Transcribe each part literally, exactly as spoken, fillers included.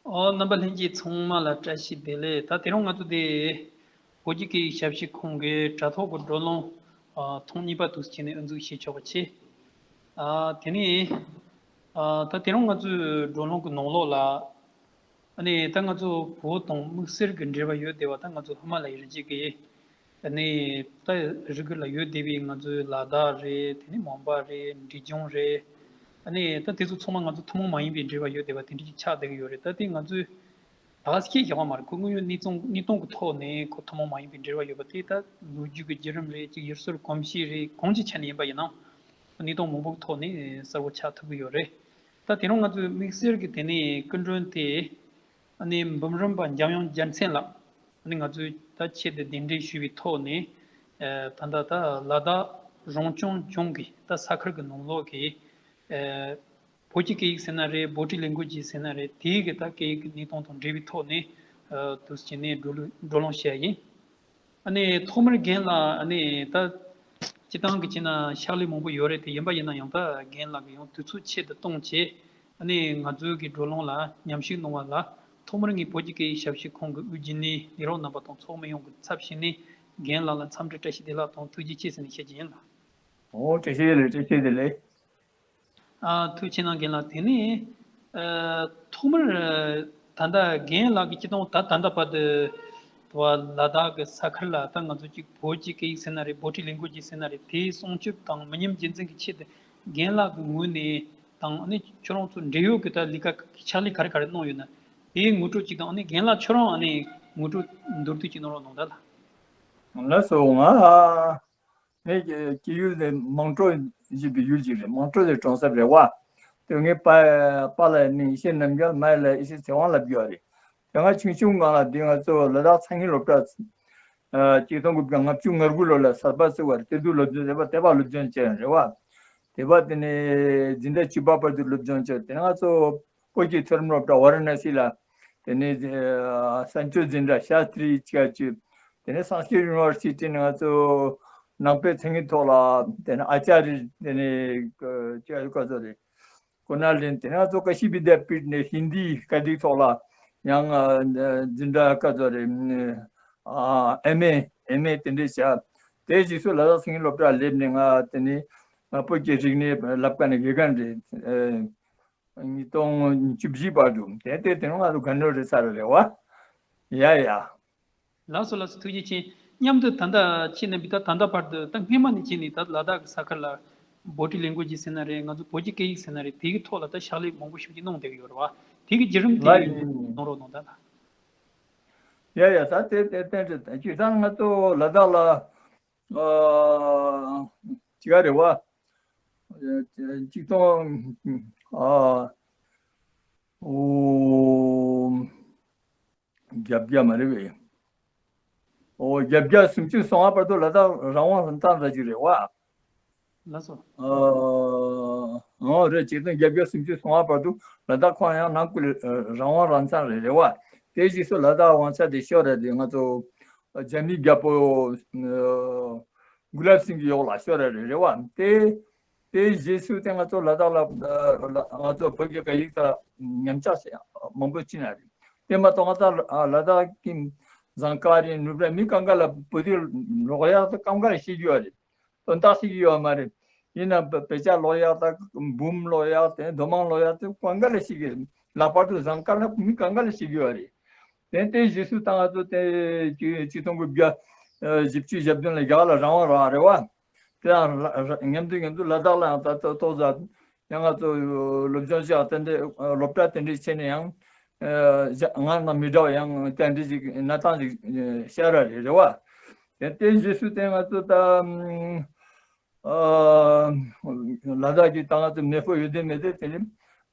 ཨོ། རྣམ་པ་ལྷན་རྒྱས་ཚང་མ་ལ་བཀྲ་ཤིས་བདེ་ལེགས། ད་དེ་རིང་ང་ཚོ་དེ་བོད་ཀྱི་སྐད་ཡིག་ཞབས་ཞུ་ཁང་གི་དྲ་ཐོག་གི་བགྲོ་གླེང་ཨ་ཐེངས་གཉིས་པ་དུས་ཆེན་ནས་དབུ་འཛུགས་བྱེད་ཆོག་པ་བྱས། ཨ་དེ་ནས་ཨ་ད་དེ་རིང་ང་ཚོའི་བགྲོ་གླེང་གི་ནང་ལོགས་ལ། ཨ་ནི་ད་ང་ཚོ་བོད་དང་དམིགས་བསལ་གྱི་འབྲེལ་བ་ཡོད་བསྡད་པ། ད་ང་ཚོ་ཧི་མ་ལ་ཡའི་རི་རྒྱུད་ཀྱི་ཨ་ནི་ད་རི་རྒྱུད་ལ་ཡོད་བསྡད་པའི་ང་ཚོའི་ལ་དྭགས་རེད། དེ་ནས་མོན་པ་རེད། འབྲས་ལྗོངས་རེད། ཨ་ནི་ད་དེ་ཚོ་ཚང་མ་ང་ཚོ་ཐུན་མོང་མ་ཡིན་པའི་འབྲེལ་བ་ཡོད་བསྡད་པ་དེ་འདྲ་ཅིག་ཆགས་བསྡད་ཀྱི་ཡོད་རེད། ད་དེ་ང་ཚོས་ད་ག་སེ་བཤད་ཡག་པོ་མ་རེད། ཁོ་དངོས་ཡོད་གནས་སྟངས་གནས་སྟངས་ཀྱི་ཐོག་ནས་ཁོ་ཐུན་མོང་མ་ཡིན་པའི་འབྲེལ་བ་ཡོད་པ་དེ། ད་ལོ་རྒྱུས་ཀྱི་བརྒྱུད་རིམ་རེད། ཅིག་ཡུལ་སྲོལ་གོམས་གཤིས་རེད། གང་ཅིའི་ཆ་ནས་ཡིན་པ་ཡིན་ནའང་གནས་སྟངས་མང་པོ་གི་ཐོག་ནས་གསལ་པོ་ཆགས་ཐུབ་ཀྱི་ཡོད་རེད། ད་དེ་རིང་ང་ཚོའི་དམིགས་བསལ་གྱི་དེ་ནས་སྐུ་མགྲོན་དེ་ཨ་ནི་འབུམ་རམས་པ་འཇམ་དབྱངས་རྒྱལ་མཚན་ལགས། ཨ་ནི་ང་ཚོས་ད་ཆེད་དུ་གདན་འདྲེན་ཞུས་པའི་ཐོག་ནས། ཨ་ད་ལྟ་ད་ལ་དྭགས་རང་སྐྱོང་ལྗོངས་ཀྱི་ད་ས་ཁུལ་གྱི་ནང་ལོགས་ཀྱི་ཨ་བོད་ཀྱི་སྐད་ཡིག་ཟེར་ན་རེད། བྷོ་ཊི་ལེང་གུ་ཡེཇ་ཟེར་ན་རེད། དེའི་གི་ད་སྐད་ཡིག་གི་གནས་སྟངས་དང་འབྲེལ་བའི་ཐོག་ནས་ཨ་དུས་ཆེན་ནས་བགྲོ་གླེང་བགྲོ་གླེང་བྱས་ཡིན། ཨ་ནི་ཐོག་མར་རྒན་ལགས། ཨ་ནི་ད་སྤྱིར་བཏང་གི་བྱས་ན་ཕྱག་ལས་མང་པོ་ཡོད་རེད་དེ། ཡིན་པ་ཡིན་ན་ཡང་ད་རྒན་ལགས་ཀྱིས་ཡང་དུས་ཚོད་ཆེད་དུ་བཏོན་བྱས། ཨ་ནི་ང་ཚོའི་གི་བགྲོ་གླེང་ལ་མཉམ་ཞུགས་གནང་བ་ལ་ཐོག་མར་ངས་བོད་ཀྱི་སྐད་ཡིག་ཞབས་ཞུ་ཁང་གི་དབུས་རྒྱུན་ལས་ལས་རོགས་རྣམ་པ་དང་ཚོགས་མི་ཡོངས་ཀྱི་ཚབ་བྱས་ནས་རྒན་ལགས་ལ་འཚམས་འདྲི་བཀྲ་ཤིས་བདེ་ལེགས་དང་ཐུགས་རྗེ་ཆེ་ཟེར་ནས་བཤད་ཀྱི་ཡིན་ལགས། ཨོ། བཀྲ་ཤིས་བདེ་ལེགས། བཀྲ་ཤིས་བདེ་ལེགས། ཨ་ཐུགས་རྗེ་གནང་རྒན་ལགས། དེ་ནས་ཨ་ཐོག་མར་ཨ་ད་ལྟ་རྒན་ལགས་ཀྱིས་སྤྱིར་བཏང་ད་ད་ལྟ་བར་དུ་བ་ལ་དྭགས་ཀྱི་ས་ཁུལ་ལ་ད་ང་ཚོ་གཅིག་བོད་ཀྱི་སྐད་ཡིག་ཟེར་ན་རེད། བྷོ་ཊི་ལེང་གུ་ཡེཇ་ཟེར་ན་རེད། དེའི་སྲུང་སྐྱོབ་དང་མི་ཉམས་རྒྱུན་འཛིན་གྱི་ཆེད་དུ་རྒན་ལགས་ཀྱི་ངོས་ནས་དང་ཨ་ནི་ཁྱོད་རང་ཚོ་འབྲེལ་ཡོད་ཀྱི་ད་ལས་ཀ་ཕྱག་ལས་ག་རེ་ག་རེ་གནང་ཡོད་ན་དེའི་ངོ་སྤྲོད་ཅིག་དང་། ཨ་ནི་རྒན་ལགས་ཁྱོད་རང་ཨ་ནི་ངོ་སྤྲོད་མདོར་བསྡུས་ཅིག་གནང་རོགས་གནང་ད་ལགས། ལགས་སོ། ང་ངའི་སྐྱེས་ཡུལ་དེ་མོན་གྲོ་ཞེས་པའི་ཡུལ་ཅིག་རེད། མོན་གྲོ་དེ་གྲོང་གསེབ་རེད་བ། དེ་ངའི་པ་པཱ་ལགས་ནི་ཡེ་ཤེས་རྣམ་རྒྱལ། མ་ཡི་ལགས་ཡེ་ཤེས་ཚེ་དབང་ལབ་ཡོད་རེད། དེ་སྔ་ཆུང་ཆུང་སྒང་ལ་འདི་ང་ཚོ་ལ་དྭགས་མཚན་ཉིད་སློབ་གྲྭ་ཨ་གཅིག་སྟོང་དགུ་བརྒྱ་ལྔ་བཅུ་ང་དགུ་ལོ་ལ་གསར་པ་བཙུགས་པ་རེད། དེ་དུས་སློབ་སྦྱོང་དེ་པ་དེ་པ་སློབ་སྦྱོང་བྱས་རེད་བ། དེ་པ་དེ་ནས་འཛིན་གྲྭ་བཅུ་པ་བར་དུ་སློབ་སྦྱོང་བྱས། དེ་ནས་ང་ཚོ་བོད་ཀྱི་མཐོ་རིམ་སློབ་གྲྭ་ཝཱ་ར་ཎ་སི་ལ། དེ་ནས་ཨ་གསར་འགྱུར་འཛིན་གྲྭ་ཤཱ་སྟྲི་ཅིག་བྱས། དེ་ནས་སཾ་སྐྲྀ་ཡུ་ནི་ཝར་སི་ཊི་ནས་ང་ཚོ་ནང་པའི་མཚན་ཉིད་ཐོག་ལ། དེ་ནས་ཨ་ཅཱ་རི། དེ་ནས་ཅིག་ག་ཚོད་རེད། ཀོ་ན་ལིན། དེ་ནས་ང་ཚོ་ཀ་ཤི་བི་དྱ་པིཊ་ནས་ཧིན་དི་སྐད་ཡིག་ཐོག་ལ་ཡང་ཨ་འཛིན་གྲྭ་ག་ཚོད་རེད། ཨ་ཨེམ་ཨེ་ཨེམ་ཨེ་དེ་འདྲས་བྱས། དེའི་རྗེས་སུ་ལ་དྭགས་མཚན་ཉིད་སློབ་གྲྭར་སླེབས་ནས་ང་དེ་ནས་ང་བོད་ཀྱི་རིག་གནས་བསླབ་མཁན་ནས་དགེ་རྒན་རེད། ཨེ། ཉིས་སྟོང་བཅུ་བཞི་བར་དུ། དེ་དེ་དེ་རིང་ང་ཚོ་དགའ་ནོར་རེད་ས་རེད་རེད་བ། ཡ་ཡ། ལགས་སོ་ལགས་སོ། ཐུགས་རྗེ་ཆེ། མཉམ་དུ་ད་ལྟ་ཁྱེད་རྣམ་པས་ད་ད་ལྟ་བར་དུ་ད་སྔོན་མ་ནས་བྱས་ནས་ད་ལ་དྭགས་ཀྱི་ས་ཁུལ་ལ་བྷོ་ཊི་ལེང་གུ་ཡེཇ་ཟེར་ན་རེད། ང་ཚོ་བོད་ཀྱི་སྐད་ཡིག་ཟེར་ན་རེད། དེ་གི་ཐོག་ལ་ད་ཕྱག་ལས་མང་པོ་ཞིག་ཅིག་གནང་བསྡད་ཀྱི་ཡོད་རེད་བ། དེ་གི་བརྒྱུད་རིམ་དེ་ལགས་ཡིན། གནང་རོགས་གནང་ད་ལགས། ཡ་ཡ། ད་དེ་དེ་དེ་འདྲ་ད་ཅི་ད་ང་ཚོ་ལ་དྭགས་ལ། ཨ་ཅི་ག་རེད་བ། ཆིག་སྟོང་ཨ་ཨོ་བརྒྱད་བརྒྱ་མ་རེད་བས། ཨོ་བརྒྱད་བརྒྱ་སུམ་ཅུ་སོ་ལྔ་བར་དུ་ལ་དྭགས་རང་དབང་རང་བཙན་ར་ཅིག་རེད་བ། ལགས་སོ། ཨ་ཨོ་རེད། ཆིག་སྟོང་བརྒྱད་བརྒྱ་སུམ་ཅུ་སོ་ལྔ་བར་དུ་ལ་དྭགས་ཁོ་ཡང་ནང་ཁུལ་རང་དབང་རང་བཙན་རེད་རེད་བ། དེའི་རྗེས་སུ་ལ་དྭགས་དབང་ཆ་དེ་ཤོར་ར་དེ་ང་ཚོ་རྒྱ་མི་རྒྱལ་པོ་གུ་ལབ་སིང་གི་འོག་ལ་ཤོར་ར་རེད་རེད་བ། དེ་དེའི་རྗེས་སུ་དེ་ང་ཚོ་ལ་དྭགས་ལ་ང་ཚོ་བོད་ཀྱི་སྐད་ཡིག་དང་ཉམས་ཆག་མང་པོ་ཕྱིན་ན་རེད། དེ་མ་གཏོགས་ང་ཚོ་ལ་དྭགས་ཀྱི་ཟངས་དཀར་རེད། ནུབ་ར་མི་གང་ག་ལ་བོད་ཡིག་ཀློག་ཡག་དང་སྐབས་འགའ་ལ་ཤེས་ཀྱི་ཡོད་རེད། དོན་དག་ཤེས་ཀྱི་ཡོད་མ་རེད། ཡིན་ན་བེ་བེ་ཅ་ཀློག་ཡག་དང་འབུམ་ཀློག་ཡག་དེ་མདོ་མང་ཀློག་ཡག་དེ་སྐབས་འགའ་ལ་ཤེས་ཀྱི་རེད། ལྷག་པར་དུ་ཟངས་དཀར་ལ་མི་གང་ག་ལ་ཤེས་ཀྱི་ཡོད་རེད། དེ་དེ་རྗེས་སུ་ད་ང་ཚོ་དེ་ཆིག་སྟོང་དགུ་བརྒྱ་བཞི་བཅུ་ཞེ་བདུན་ལ་རྒྱ་གར་ལ་རང་དབང་རག་རེད་བ། དེ་ཡང་མཉམ་དུ་མཉམ་དུ་ལ་དྭགས་ལ་ཡང་ད་ད་ཏོག་ཙམ་ཡང་ང་ཚོ་སློབ་སྦྱོང་བྱེད་ཡག་དེ་འདྲའི་སློབ་གྲྭ་དེ་འདྲའི་ཆེ་ནས་ཡང་ཨ་ང་དང་མི་འདྲ་བ་ཡང་དེ་འདྲའི་ཅིག་གནས་སྟངས་ཅིག་ཤར་ར་རེད་རེད་བ། དེ་དེ་རྗེས་སུ་དེ་ང་ཚོ་ད་ཨ་ལ་དྭགས་ཀྱི་ད་ང་ཚོ་མེས་པོ་ཡོན་ཏན་མེས་དེ་དེ་ནི་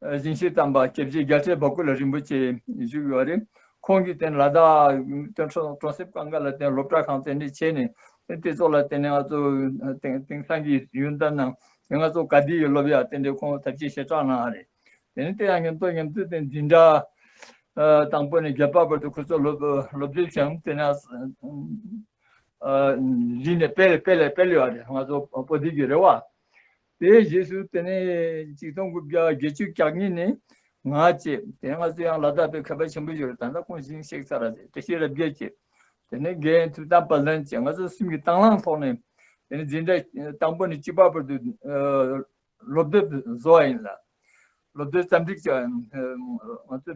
ཨ་གཞིས་བྱེས་དམ་པ་སྐྱབས་རྗེ་རྒྱལ་སྲས་འབའ་ཀུ་ལ་རིན་པོ་ཆེ་བཞུགས་ཡོད་རེད། ཁོང་གིས་དེ་ལ་དྭགས་དེ་གྲོང་གྲོང་གསེབ་གང་ག་ལ་དེ་སློབ་གྲྭ་ཁང་དེ་འདྲ་བྱས་ནས་དེ་དེ་ཚོ་ལ་དེ་ནས་ང་ཚོ་དེང་དེང་སང་གི་ཡོན་ཏན་ནང་དེ་ང་ཚོ་ག་དུས་ཡོད་སློབ་ཡག་དེ་འདྲ་ཁོང་ཐབས་ཤེས་ཞེ་དྲག་གནང་རེད། དེ་ནས་དེ་ཡང་མཉམ་དུ་མཉམ་དུ་དེ་འཛིན་གྲྭ་ཨ་དང་པོ་ནས་བརྒྱད་པ་བར་དུ་ཁོ་ཚོ་སློབ་སློབ་དེབ་བྱུང་། དེ་ནས་ཨ་རིག་གནས་སྤེལ་སྤེལ་སྤེལ་ཡོད་རེད། ང་ཚོ་བོད་དེ་གི་རེད་བ། དེའི་རྗེས་སུ་དེ་ནས་ཆིག་སྟོང་དགུ་བརྒྱ་བརྒྱད་ཅུ་གྱ་གཉིས་ནས་ ང་བཅས་དེ་ང་ཚོ་ཡང་ལ་དྭགས་པའི་ཁ་པར་ཆེན་པོ་ཞིག་རེད། ད་ལྟ་ཁོང་ཞིང་གཤེགས་ཚར་ར་ཟེར། བཀྲ་ཤིས་རབ་རྒྱས་བཅས། དེ་ནས་རྒན་ཐུབ་བསྟན་དཔལ་ལྡན་བཅས། ང་ཚོ་གསུམ་གྱི་དང་བླངས་ཐོག་ནས་དེ་ནས་འཛིན་གྲྭ་དང་པོ་ནས་བཅུ་པ་བར་དུ་ཨ་སློབ་དེབ་བཟོ་བ་ཡིན་ལ། སློབ་དེབ་རྩོམ་སྒྲིག་བྱས། ང་ཚོ་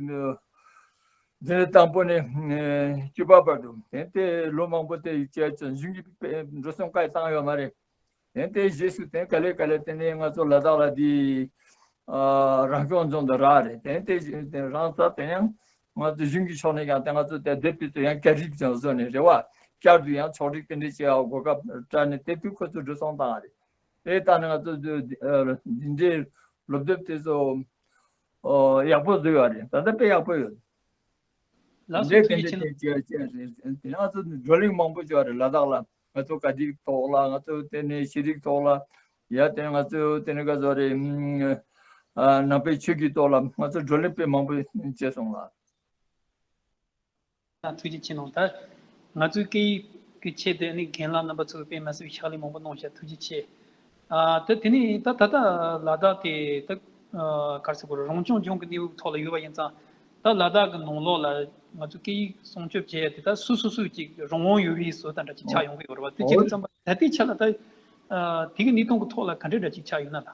འཛིན་གྲྭ་དང་པོ་ནས་ཨ་བཅུ་པ་བར་དུ། དེ་དེ་ལོ་མང་པོ་དེ་བྱས་ཀྱང་གཞུང་གིས་འགྲོ་སོང་གང་ཡང་བཏང་ཡོད་མ་རེད། དེ་དེ་རྗེས་སུ་དེ་ག་ལེ་ག་ལེ་དེ་ནས་ང་ཚོ་ལ་དྭགས་ལ་དེ་ཨ་རང་སྐྱོང་ལྗོངས་དུ་རག་རེད། དེ་དེ་དེ་རང་ས་དེ་ཡང་ང་ཚོ་གཞུང་གི་ཕྱོགས་ནས་ཀྱང་དེ་ང་ཚོ་དེ་དེབ་དེ་ཚོ་ཡང་བསྐྱར་སྒྲིག་ཀྱང་བཟོས་ནས་རེད་བ། བསྐྱར་དུ་ཡང་ཕྱོགས་སྒྲིག་དེ་འདྲ་བྱེད་ཡག་གོ་སྐབས་སྤྲད་ནས་དེ་དུས་ཁོ་ཚོ་འགྲོ་སོང་བཏང་བ་རེད། དེ་ལྟར་ན་ང་ཚོ་འདི་འདྲའི་སློབ་དེབ་དེ་ཚོ་ཨོ་ཡག་པོ་བཟོས་ཡོད་རེད། ད་ལྟ་དཔེ་ཡག་པོ་ཡོད། ལགས་སོ། འདི་ཐུགས་རྗེ་ཆེ་གནང་། དེ་འདྲའི་དེ་ང་ཚོ་བགྲོ་གླེང་མང་པོ་བྱས་རེད། ལ་དྭགས་ལ་ང་ཚོ་དགའ་སྡིག་ཐོག་ལ། ང་ཚོ་དེ་ནས་ཤེས་རིག་ཐོག་ལ། ཡ་དེ་ང་ཚོ་དེ་ནས་ག་ཚོད་རེད། ཨ་ནང་པའི་ཆོས་ཀྱི་ཐོག་ལ་ང་ཚོ་བགྲོ་གླེང་དཔེ་མང་པོ་བྱས་སོང་ལ། ཐུགས་རྗེ་ཆེ་གནང་། ད་ང་ཚོའི་སྐད་ཡིག་གི་ཆེད་དུ་ནི་རྒན་ལགས་རྣམ་པ་ཚོས་དཔེ་མི་སྲིད་པའི་ཕྱག་ལས་མང་པོ་གནང་ཤག། ཐུགས་རྗེ་ཆེ། ཨ་ད་དེ་ནས་ད་ད་ལྟ་ལ་དྭགས་དེ་ད་ཨ་ག་རེ་ཟེར་དགོས་རེད། རང་སྐྱོང་ལྗོངས་ཀྱི་གནས་བབ་ཐོག་ལ་ཡོད་པ་ཡིན་ཙང་། ད་ལ་དྭགས་ཀྱི་ནང་ལོགས་ལ་ང་ཚོ་སྐད་ཡིག་སྲུང་སྐྱོབ་བྱེད་ཡ་དེ་ད་སུ་སུ་སུ་ཅིག་རང་དབང་ཡོད་པའི་བཟོ་ལྟ་འདྲ་ཅིག་ཆགས་ཡོང་གི་ཡོད་རེད་བ། དེ་བྱེད་དུས་ཙམ་པ་ད་ལྟའི་ཆ་ལ་ད་ཨ་དེ་གི་གནས་སྟངས་ཀྱི་ཐོག་ལ་ག་འདྲ་འདྲ་ཅིག་ཆགས་ཡོད་ན་ད།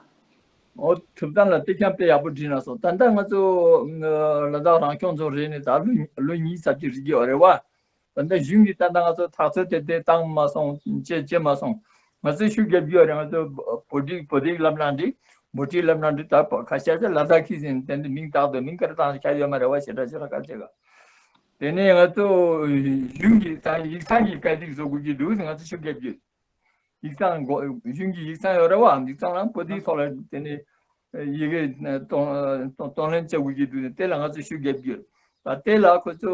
ཨོ་ཐུབ་བསྟན་ལགས་དེ་ཀྱང་དཔེ་ཡག་པོ་བྲིས་གནང་སོང་། ད་ལྟ་ང་ཚོ་ཨ་ལ་དྭགས་རང་སྐྱོང་ལྗོངས་རེད་ནས་ད་ལོ་ལོ་གཉིས་ཙམ་ཅིག་རེད་ཀྱི་ཡོད་རེད་བ། ད་ལྟ་གཞུང་གིས་ད་ལྟ་ང་ཚོ་ཐག་གཅོད་དེ་དེ་བཏང་མ་སོང་། བྱེད་བྱེད་མ་སོང་། ང་ཚོས་ཤུགས་རྒྱབ་ཀྱི་ཡོད་རེད། ང་ཚོ་བོད་ཡིག་བོད་ཡིག་བསླབ་ན་འགྲིག་བོད་ཡིག་བསླབ་ན་འགྲིག་ད་ཁ་ཤས་ཚོ་ལ་དྭགས་ཁྱི་ཟེར་ནས་དེ་འདྲ་མིང་བཏགས་འདུག་མིང་ག་རེ་བཏགས་ནས་ཁྱབ་ཡོད་མ་རེད་བ། ཞེ་དྲག་ཞེ་དྲག་ག་རེ་བྱེད་ག་དེ་ནས་ང་ཚོ་གཞུང་གིས་ད་ཡིག་ཚང་གི་སྐད་ཡིག་བཟོ་དགོས་ཀྱི་འདུག་ང་ཚོས་ཤུགས་རྒྱབ་ཀྱི་ཡོད། ཡིག་ཚང་གོ་གཞུང་གི་ཡིག་ཚང་ཡོད་རེད་བ། ཡིག་ཚང་ལ་བོད་ཡིག་ཐོག་ལ་དེ་ནས་ཡི་གེ་གཏོང་གཏོང་གཏོང་ལེན་བྱེད་དགོས་ཀྱི་འདུག་དེ་ལ་ང་ཚོས་ཤུགས་རྒྱབ་ཀྱི་ཡོད། ད་དེ་ལ་ཁོ་ཚོ་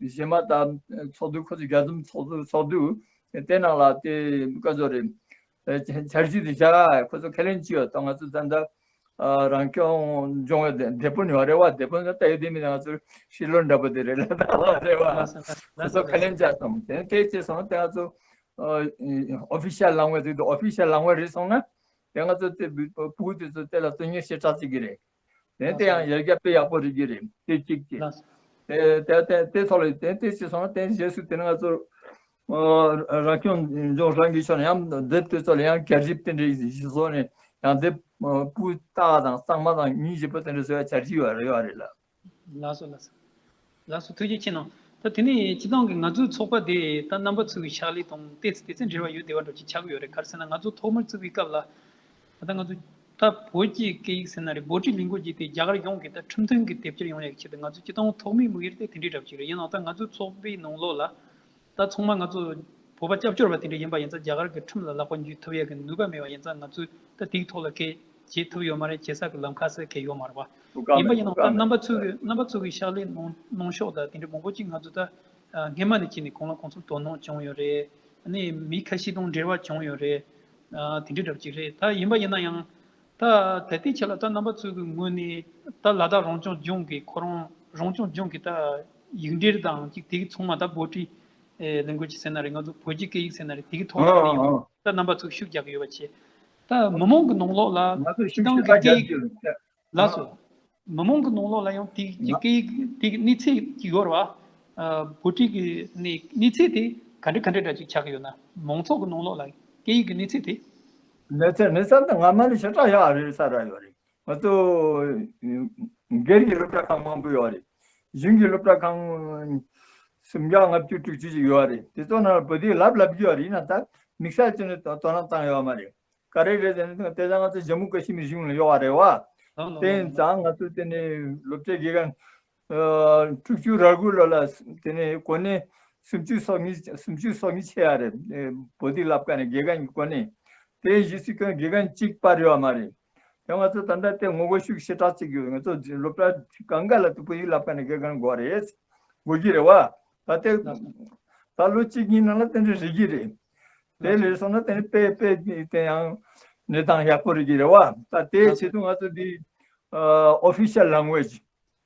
གཞས་མ་དང་ཚོགས་འདུ། ཁོ་ཚོ་རྒྱ་འཛོམས་ཚོགས་འདུ་ཚོགས་འདུ་དེ་ནང་ལ་དེ་བཀའ་ཟུར་རེད། འཆར་གཞི་དེ་བཞག་ཁོ་ཚོ་ཁས་ལེན་བྱས་ཡོད། ད་ང་ཚོ་ད་ལྟ་ཨ་རང་སྐྱོང་ལྗོངས་ཀྱི་སྡེ་དཔོན་ཡོད་རེད་བ། སྡེ་དཔོན་ལ་ལྟ་ཡོད་དེ་མིན་ང་ཚོར་ཤི་ལོ་འདྲ་པོ་དེ་རེད་ལ་ད་བ་རེད་བ། ལགས་སོ་ལགས་སོ་ང་ཚོ་ཁས་ལེན་བྱས་སོང་། དེ་དེ་བྱས་སོང་དེ་ང་ཚོ་ཨོ་ཕི་ཤལ་ལང་བའི་དུས་དུ་ཨོ་ཕི་ཤལ་ལང་བ་རེད་སོང་ན་དེ་ང་ཚོ་དེ་ཕྲུ་གུ་དེ་ཚོ་དེ་ལ་བརྩོན་ཉེས་ཞེ་དྲག་བྱེད་ཀྱི་རེད། དེ་དེ་ཡང་ཡར་རྒྱས་དཔེ་ཡག་པོ་རེད་ཀྱི་རེད། དེ་གཅིག་གཅིག་ལགས་སོ། དེ་དེ་དེ་དེ་ཚོ་ལ་དེ་དེ་བྱས་སོང་ན་དེ་རྗེས་སུ་དེ་ནི་ང་ཚོ་ཨ་རང་སྐྱོང་ལྗོངས་རང་གི་ཕྱོགས་ནས་ཡང་དེབ་དེ་ཚོ་ལ་ཡང་བསྐྱར་ཞིབ་དེ་འདྲ་ཞིག་བཟོས་ནས་ཡང་དེབ་ཨ་སྤུས་དག་དང་གཙང་མ་དང་སྙིང་རྗེ་པོ་དེ་འདྲ་བཟོ་ཡ་འཆར་གཞི་ཡོད་རེད་ཡོད་རེད་ལ། ལགས་སོ་ལགས་སོ། ལགས་སོ་ཐུགས་རྗེ་ཆེ་གནང་། ད་དེ་ནས་སྤྱིར་བཏང་གི་ང་ཚོའི་ཚོགས་པ་དེ་ད་རྣམ་པ་ཚོ་གི་ཕྱག་ལས་དང་ཏོག་ཙམ་ཏོག་ཙམ་འབྲེལ་བ་ཡོད་བསྡད་པ་འདྲ་ཅིག་ཆགས་ཀྱི་ཡོད་རེད། ག་རེ་ཟེར་ན་ང་ཚོ་ཐོག་མར་བཙུགས་པའི་སྐབས་ལ་ད་ལྟ་ང་ཚོ་ད་བོད་ཀྱི་སྐད་ཡིག་ཟེར་ན་རེད། བོད་ཀྱི་language དེ་རྒྱ་གར་ཡོངས་ཀྱི་ད་ཁྲིམས་མཐུན་གྱི་དེབ་སྐྱེལ་ཡོང་ཡག་གི་ཆེད་དུ་ང་ཚོ་སྤྱིར་བཏང་ཐོག་མའི་དམིགས་ཡུལ་དེ་དེ་འདྲའི་འདྲ་པོ་ཅིག་རེད། ཡིན་ནའང་ད་ང་ཚོའི་ཚོགས་པའི་ནང་ལོགས་ལ་ད་ཚང་མ་ང་ཚོ་བོད་པ་སྐྱབས་བཅོལ་བ་དེ་འདྲ་ཡིན་པ་ཡིན་ཙང་རྒྱ་གར་གྱི་ཁྲིམས་ལ་ལག་པ་འཇུ་ཐུབ་ཡག་གི་ནུས་པ་མེད་པ་ཡིན་ཙང་ང་ཚོས་ད་དེའི་ཐོག་ལ་གལ་བྱེད་ཐུབ་ཡོད་མ་རེད། བྱེད་ས་གི་ལམ་ཁ་ཟེར་གལ་ཡོད་མ་རེད་པ། ཐུགས་ཁག་ཡིན་པ་མེད། ཡིན་ནའང་ཐུགས་ཁག་ད་མེད། རྣམ་པ་ཚོས་ཀྱི་རྣམ་པ་ཚོ་གི་ཕྱག་ལས་གནང་གནང་ཕྱོགས་ད་དེ་འདྲ་མང་པོ་ཅིག་ང་ཚོ་ད་སྔས་མ་ནས་བྱས་ནས་གང་ལ་གང་འཚམ་དོ་སྣང་བྱུང་ཡོད་རེད། ཨ་ནི་མི་ཁ་ཤས་དང་འབྲེལ་བ་བྱུང་ཡོད་རེད། དེ་འདྲའི་འདྲ་པོ་ཅིག་རེད། ད་ཡིན་པ་ཡིན་ན་ཡང་ད་ད་ལྟའི་ཆ་ལ་ད་རྣམ་པ་ཚོ་གི་ངོས་ནས་ད་ལ་དྭགས་རང་སྐྱོང་ལྗོངས་ཀྱི་ཁོ་རང་རང་སྐྱོང་ལྗོངས་ཀྱི་ད་ཡིག་འབྲེལ་དང་ཅིག་དེ་གི་ཚང་མ་ད་བྷོ་ཊི་language ཟེར་ན་རེད། ང་ཚོ་བོད་ཀྱི་སྐད་ཡིག་ཟེར་ན་རེད། དེ་གི་ཐོག་ལ་ཡང་ད་རྣམ་པ་ཚོ་ཤུགས་རྒྱག་གི་ཡོད་པ་བྱས། ད་མི་མང་གི་ནང་ལོགས་ལ་ང་ཚོ་ཤུགས་སྤྱིར་བཏང་གི་ཞེ་དྲག་སྐད་ཡིག་རྒྱག་གི་ཡོད། ལགས་སོ། མི་མང་གི་ནང་ལོགས་ལ་ཡང་དེ་གི་སྐད་ཡིག་དེ་གི་གནས་ཚད་ཅིག་ཡོད་རེད་བ། ཨ་བྷོ་ཊི་གི་གནས་གནས་ཚད་དེ་ག་འདྲ་ག་འདྲ་འདྲ་ཅིག་ཆགས་ཀྱི་ཡོད་ན། མང་ཚོགས་ཀྱི་ནང་ལོགས་ལ་སྐད་ཡིག་གི་གནས་ཚད་དེ། གནས་ཚད་གནས་ཚད་འདི་སྔ་མ་ནས་ཞེ་དྲག་ཡག་རེད་ས་ར་ཡོད་རེད། ང་ཚོ་སྒེར་གྱི་སློབ་གྲྭ་ཁང་མང་པོ་ཡོད་རེད། གཞུང་གི་སློབ་གྲྭ་ཁང་སུམ་བརྒྱ་ལྔ་བཅུ་དྲུག་ཅུ་ཅིག་ཡོད་རེད། དེ་ཚོ་ནང་ལ་བོད་ཡིག་ལབ་ལབ་ཀྱི་ཡོད་རེད། ཡིན་ན་ད་དམིགས་བསལ་བྱས་ནས་དོ་དོ་སྣང་བཏང་ཡོད་མ་རེད། ག་རེ་རེད་ཟེར་ན་དེ་ལ་ང་ཚོ་ཇམ་མུ་ཀ་ཤི་མིར་གཞུང་ལ་ཡོད་པ་རེད་བ། ལགས་ལགས་དེ་ཡིན་ཙང་ང་ཚོ་དེ་ནས་སློབ་གྲྭའི་དགེ་རྒན་ཨ་དྲུག་ཅུ་རེ་དགུ་ལོ་ལ་དེ་ནས་གོ་གནས་སུམ་ཅུ་སོ་གཉིས་སུམ་ཅུ་སོ་གཉིས་ཆད་ཡ་རེད། ཨེ་བོད་ཡིག་བསླབ་མཁན་ནས་དགེ་རྒན་གྱི་གོ་གནས་དེ་གཞི་སྲིད་ཀྱང་དགེ་རྒན་གཅིག་པར་ཡོད་པ་མ་རེད། དེ་ང་ཚོ་ད་ལྟ་དེ་ངོ་རྒོལ་ཤུགས་ཞེ་དྲག་བྱེད་ཀྱི་ཡོད། ང་ཚོ་སློབ་གྲྭ་གང་ག་ལ་བོད་ཡིག་བསླབ་མཁན་ནས་དགེ་རྒན་དགོས་རེད། དགོས་ཀྱི་རེད་བ། ད་དེ་ད་ལོ་གཅིག་གཉིས་ནང་ལ་དེ་འདྲ་རེད་ཀྱི་རེད། དེ་ལས་སོང་ན་དེ་ནི་དཔེ་དཔེ་དེ་ཡང་གནས་སྟངས་ཡག་པོ་རེད་ཀྱི་རེད་བ། ད་དེའི་ཆེད་དུ་ང་ཚོ་འདི་ཨོ་ཕི་ཤལ་ལེང་གུ་ཨེ་ཇི་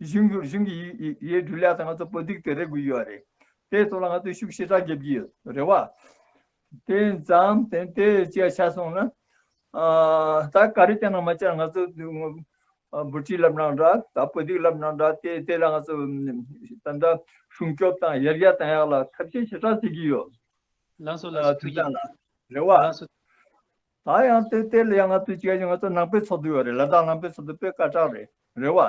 གཞུང་གི་གཞུང་གི་ཡིག་ཡིག་ཡིག་འབྲུ་ལས་ད་ང་ཚོ་བོད་ཡིག་དེ་རེད་དགོས་ཡོད་རེད། དེ་ཐོག་ལ་ང་ཚོ་ཤུགས་ཞེ་དྲག་རྒྱབ་ཀྱི་ཡོད་རེད་བ། དེ་ཙམ་དེ་དེ་ཅི་ཆ་སོང་ན་ཨ་ད་ག་རེ་བསྟན་ན་མ་བྱས་ང་ཚོ་ ཨ་འབུ་ཁྲིད་ལབ་ན་འདྲ། ད་བོད་ཡིག་ལབ་ན་འདྲ། དེ་དེ་ལ་ང་ཚོ་ད་ལྟ་སྲུང་སྐྱོབ་དང་ཡར་རྒྱས་གཏང་ཡག་ལ་ཐབས་ཤེས་ཞེ་དྲག་བྱེད་ཀྱི་ཡོད། ལགས་སོ། ལགས་སོ། ཐུགས་རྗེ་ཆེ། རེད་བ། ལགས་སོ། ད་ཡང་དེ་དེ་ལ་ཡང་ང་ཚོ་ཅིག་ང་ཚོ་ནང་པའི་ཚོགས་འདུ་ཡོད་རེད། ལ་དྭགས་ནང་པའི་ཚོགས་འདུ་དཔེ་སྐད་གྲགས་རེད། རེད་བ།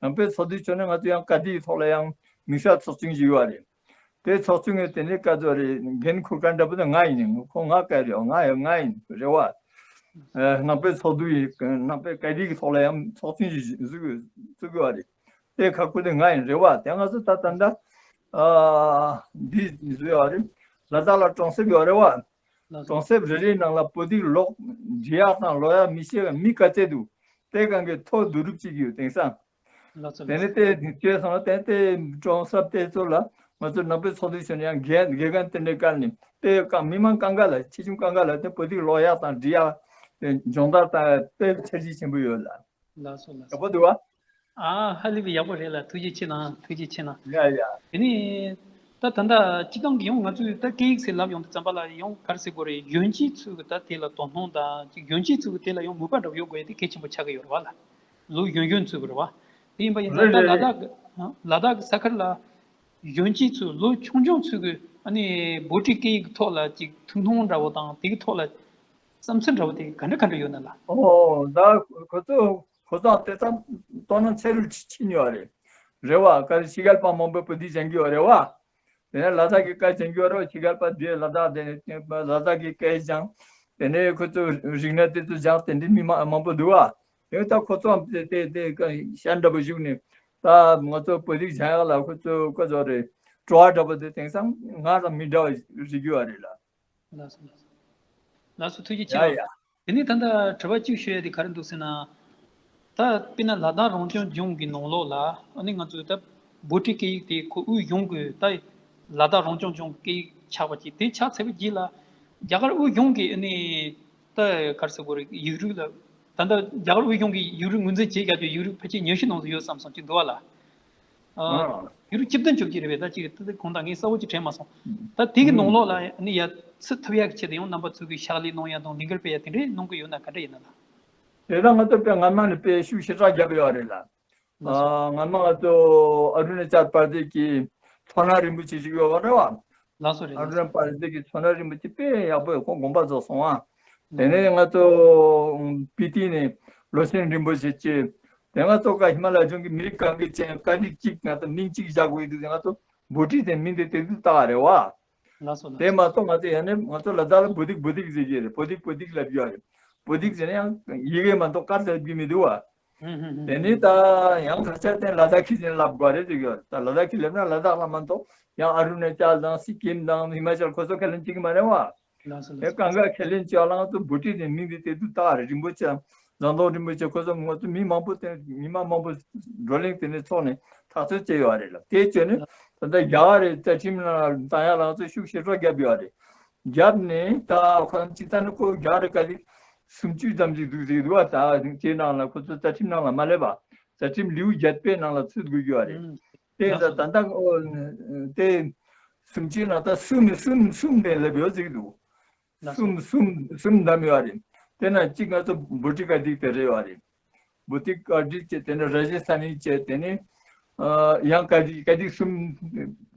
ནང་པའི་ཚོགས་འདུའི་ཕྱོགས་ནས་ང་ཚོ་ཡང་དཀའ་སྡུག་ཐོག་ལ་ཡང་དམིགས་བསལ་ཚོགས་ཆུང་ཞིག་ཡོད་རེད། དེ་ཚོགས་ཆུང་གི་དེ་ནས་བཀའ་ཟུར་རེད། འགན་འཁུར་མཁན་འདྲ་པོ་དེ་ང་ཡིན། ཁོ་ང་བཀའ་རེད། ང་ཡང་ང་ཡིན། རེད་བ། ཨ་ནང་པའི་ཚོགས་འདུ་ཡི་ནང་པའི་སྐད་ཡིག་གི་ཐོག་ལ་ཡང་ཚོགས་ཆུང་ཞིག་བཙུགས་བཙུགས་ཡོད་རེད། དེ་ཁག་པོ་དེ་ང་ཡིན། རེད་བ། དེ་ང་ཚོ་ད་ད་ལྟ་ཨ་འདི་བཟོས་ཡོད་རེད། ལ་དྭགས་ལ་གྲོང་གསེབ་ཡོད་རེད་བ། ལགས་སོ། གྲོང་གསེབ་རེ་རེའི་ནང་ལ་བོད་ཡིག་ཀློག་འབྲི་ཡག་དང་ཀློག་ཡག་མི་ཤེས་པ་མི་ག་ཚད་འདུག་དེ་གང་གི་ཐོ་བསྡུ་རུབ་བྱེད་ཀྱི་ཡོད། དེང་སང་། ལགས་སོ། དེ་ལགས་ནས་སོ། དེ་བྱས་སོང་ན་དེ་དེ་གྲོང་གསེབ་དེ་ཚོ་ལ་ང་ཚོ་ནང་པའི་ཚོགས་འདུ་ཞུ་ན་ཡང་དགེ་དགེ་རྒན་དེ་འདྲའི་བཀལ་ནས་དེ་གང་མི་མང་གང་ག་ལ་ཆེ་ཆུང་གང་ག་ལ་དེ་བོད་ཡིག་ཀློག་ཡག་དང་འབྲི་ཡག་དེ་སྦྱོང་བརྡར་དང་དཔེ་འཆར་གཞི་ཆེན་པོ་ཡོད་ལ། ལགས་སོ། ལགས་ཡག་སོ། པོ་འདུག་བ། ཨ་ཧ་ལས་པའི་ཡག་པོ་རེད་ལ། ཐུགས་རྗེ་ཆེ་གནང་། ཐུགས་རྗེ་ཆེ་གནང་། ཡ་ཡ། དེ་ནས་ད་ད་ལྟ་སྤྱི་བཏང་གི་ཡང་ང་ཚོས་ད་སྐད་ཡིག་ཟེར་ལབ་ཡོང་དུས་ཙམ་པ་ལ་ཡང་ག་རེ་ཟེར་དགོས་རེད། གཞོན་སྐྱེས་ཚོས་གི་ད་དེ་ལ་དོ་སྣང་དང་ཅིག་གཞོན་སྐྱེས་ཚོས་གི་དེ་ལ་ཡང་མོས་པ་འདྲ་པོ་ཡོད་དགོས་ཡ་དེ་གལ་ཆེན་པོ་ཆགས་ཀྱི་ཡོད་རེད་བ་ལ། ལོ་གཞོན་གཞོན་ཚོས་གི་རེད་བ། དེ་ཡིན་པ་ཡིན་ན་རེད་ད་རེད་ལ་རེད། དྭགས་ཀྱི་ལ་དྭགས་ཀྱི་ས་ཁུལ་ལ་གཞོན་སྐྱེས་ཚོས་ལོ་ཆུང་ཆུང་ཚོས་གི་ཨ་ནི་བྷོ་ཊི་སྐད་ཡིག་གི་ཐོག་ལ་ཅིག་ཐུགས་སྣང་འདྲ་པོ་དང་དེ་གི་ཐོག་ལ་བསམ་ཚུལ་འདྲ་པོ་དེ་ག་འདྲ་ག་འདྲ་ཡོད་ན་ལ། ཨོ་ད་ཁོ་ཚོ་ཁོ་ཚོ་དེ་ཙམ་ལྟོས་ན་ཚེ་རུ་ཕྱིན་ཡོད་རེད། རེད་བ། ག་རེ་ཕྱི་རྒྱལ་པ་མང་པོས་བོད་ཡིག་སྦྱང་གི་ཡོད་རེད་བ། དེ་ནས་ལ་དྭགས་ཀྱི་སྐད་སྦྱང་གི་ཡོད་རེད་བ། ཕྱི་རྒྱལ་པ་དེ་ལ་དྭགས་དེ་ནས་ལ་དྭགས་ཀྱི་སྐད་སྦྱང་། དེ་ནས་ཁོ་ཚོ་རིག་གནས་དེ་ཚོ་སྦྱང་། དེ་འདྲའི་མི་མང་མང་པོ་འདུག་བ། དེ་ད་ཁོ་ཚོའང་དེ་དེ་དེ་ཤར་འདྲ་པོ་བཞུགས་ནས་ད་ང་ཚོ་བོད་ཡིག་སྦྱང་ཡག་ལ་ཁོ་ཚོ་ཁོ་ཚོ་རེད། སྤྲོ་བ་འདྲ་པོ་དེ་དེང་སང་ང་དང་མི་འདྲ་བ་རིག་གི་ཡོད་རེད་ལ། ལགས་སོ། ལགས་སོ། ལགས་སོ། ཐུགས་རྗེ་ཆེ་ཡ་གནང་། ཡ། དེ་ནས་ད་ལྟ་དྲི་བ་གཅིག་ཞུ་ཡ་དེ་ག་རེ་འདུག་ཟེར་ན། ད་དཔེར་ན་ལ་དྭགས་རང་སྐྱོང་ལྗོངས་ཀྱི་ནང་ལོགས་ལ་ཨ་ནི་ང་ཚོས་ད་བྷོ་ཊི་སྐད་ཡིག་དེ་ཁོ་དབུས་གཞུང་གི་ད་ལ་དྭགས་རང་སྐྱོང་ལྗོངས་སྐད་ཡིག་ཆགས་པ་ཅིག་དེ་ཆགས་ཚར་བའི་རྗེས་ལ་རྒྱ་གར་དབུས་གཞུང་གི་ཨ་ནི་ད་ག་རེ་ཟེར་དགོས་རེད། ཡིག་རིགས་ལ་ད་ལྟ་རྒྱ་གར་དབུས་གཞུང་གི་ཡིག་རིགས་ངོས་འཛིན་བྱེད་བྱ་རྒྱུ་ཡིག་རིགས་ཕལ་ཆེར་ཉི་ཤུ་ནང་དུ་ཡོད་བསམ་སོང་ཅིག་འདུག་བ་ལ། ཨ། ཡུ་རོབ་སྤྱི་བདུན་ཅུ་གྱི་རེད་པས། ད་ཅིག་ད་གང་ལྟར་ངས་གསལ་བོ་ཅིག་དྲན་མ་སོང་། ད་དེ་གི་ནང་ལོགས་ལ་ནི་ཡ་ཚུད་ཐུབ་ཡག་གི་ཆེད་དུ་ཡང་རྣམ་པ་ཚོ་གི་ཕྱག་ལས་གནང་ཡ་དང་ལས་འགུལ་སྤེལ་ཡ་དེ་འདྲས་གནང་གི་ཡོད་ན་ག་འདྲ་ཡིན་ན་ལ། དེ་ད་ང་ཚོ་དཔེ་སྔ་མ་ནས་དཔེ་ཤུགས་ཞེ་དྲག་བརྒྱབ་ཡོད་རེད་ལ། ལགས་སོ། ཨ། སྔ་མ་ང་ཚོ་ཨ་རུ་ན་ཅལ་པར་དེ་གི་མཚོ་སྣ་རིན་པོ་ཆེ་ཞིག་ཡོད་པ་རེད་བ། ལགས་སོ་རེད། ཨ་རུ་ན་པར་དེ་གི་མཚོ་སྣ་རིན་པོ་ཆེ་དཔེ་ཡག་པོ་ཡོད། ཁོང་དགོངས་པ་རྫོགས་སོང་ཨ། དེ་ནས་ང་ཚོ་སྤི་ཏི་ནས་ལོ་ཆེན་རིན་པོ་ཆེ་བཅས། དེ་ང་ཚོ་ཀ་ཧི་མ་ལ་ཡ་ལྗོངས་ཀྱི་མི་རིགས་གང་གི་ཅན་ཀ་རིག་གཅིག་ང་ཚོ་མིང་གཅིག་བཞག་དགོས་འདུག་ང་ཚོ་བྷོ་ཊི་དེ་མིང་དེ་དེ་དུས་བཏགས་རེད་བ། ལགས་སོ། ལགས་དེ་སོ། མ་གཏོགས་ང་ཚོ་ཡང་ནས་ང་ཚོ་ལ་དྭགས་ལ་བོ་དིག་བོ་དིག་ཟེར་གྱི་རེད། བོ་དིག་བོ་དིག་ལབ་ཀྱི་ཡོད་རེད། བོ་དིག་ཟེར་ན་ཡང་ཡི་གེ་མ་གཏོགས་ཀར་ཟེར་རྒྱུ་མི་འདུག་བ། ཧུམ་ཧུམ་ཧུམ། དེ་ནས་ད་ཡང་ད་ཆ་དེ་ལ་དྭགས་ཀྱི་ཟེར་ལབ་དགོས་རེད་ཟེར་གྱི་ཡོད་རེད། ད་ལ་དྭགས་ཀྱི་ལབ་ན་ལ་དྭགས་ལ་མ་གཏོགས་ཡང་ཨ་རུ་ན་ཅལ་དང་སི་ཀིམ་དང་ཧི་མ་ཅལ་ཁོ་ཚོ་ཁས་ལེན་བྱེད་ཀྱི་མ་རེད་བ། ལགས་སོ། ལགས་སོ། དེ་གང་ག་ཁས་ལེན་བྱེད་ཡག་ལ་ང་ཚོ་བོ་ཊི་དེ་མིང་དེ་དེ་དུས་བཏགས་རེད། རིན་པོ་ཆེ་ཟམ་གདོང་རིན་པོ་ཆེ་ཁོ་ཚོ་ང་ཚོ་མི་མང་པོ་དེ་མི་མང་མང་པོ་བགྲོ་གླེང་དེ་ནས་ཚོགས་ནས་ཐག་གཅོད་བྱས་ཡོད་རེད་ལ། དེ་བྱས་ནས་ད་ལྟ་རྒྱ་གར་རྩ་ཁྲིམས་ནང་བཏང་ཡག་ལ་ང་ཚོ་ཤུགས་ཞེ་དྲག་བརྒྱབ་ཡོད་རེད། བརྒྱབ་ནས་ད་ཁོ་ཚོ་སྤྱིར་བཏང་ནི་ཁོ་རྒྱ་གར་ག་ཚོད་སུམ་ཅུ་ཙམ་ཞིག་འདུག་ཟེར་འདུག་བ། ད་དེ་ནང་ལ་ཁོ་ཚོ་རྩ་ཁྲིམས་ནང་ལ་མ་སླེབས་པ། རྩ་ཁྲིམས་ལེའུ་བརྒྱད་པའི་ནང་ལ་ཚུད་དགོས་ཀྱི་ཡོད་རེད། ཨང་། དེ་ད་ལགས་སོ། ད་ལྟ་ཨོ་དེ་སུམ་ཅུའི་ནང་ད་གསུམ་ནས་གསུམ་གསུམ་ནས་སླེབས་ཡོད་ཟེར་གྱི་འདུག་ལགས་སོ། གསུམ་གསུམ་གསུམ་བདམས་ཡོད་རེད། དེ་ན་གཅིག་ང་ཚོ་བོ་ཊི་ཀ་དིག་དེ་རེད་ཡོད་རེད། བོ་ཊི་ཀ་དིག་བྱས། དེ་ནས་ར་ཇི་སི་ཐ་ནི་བྱས། དེ་ནས་ཨ་ཡང་ཀ་དིག་ཀ་དིག་གསུམ་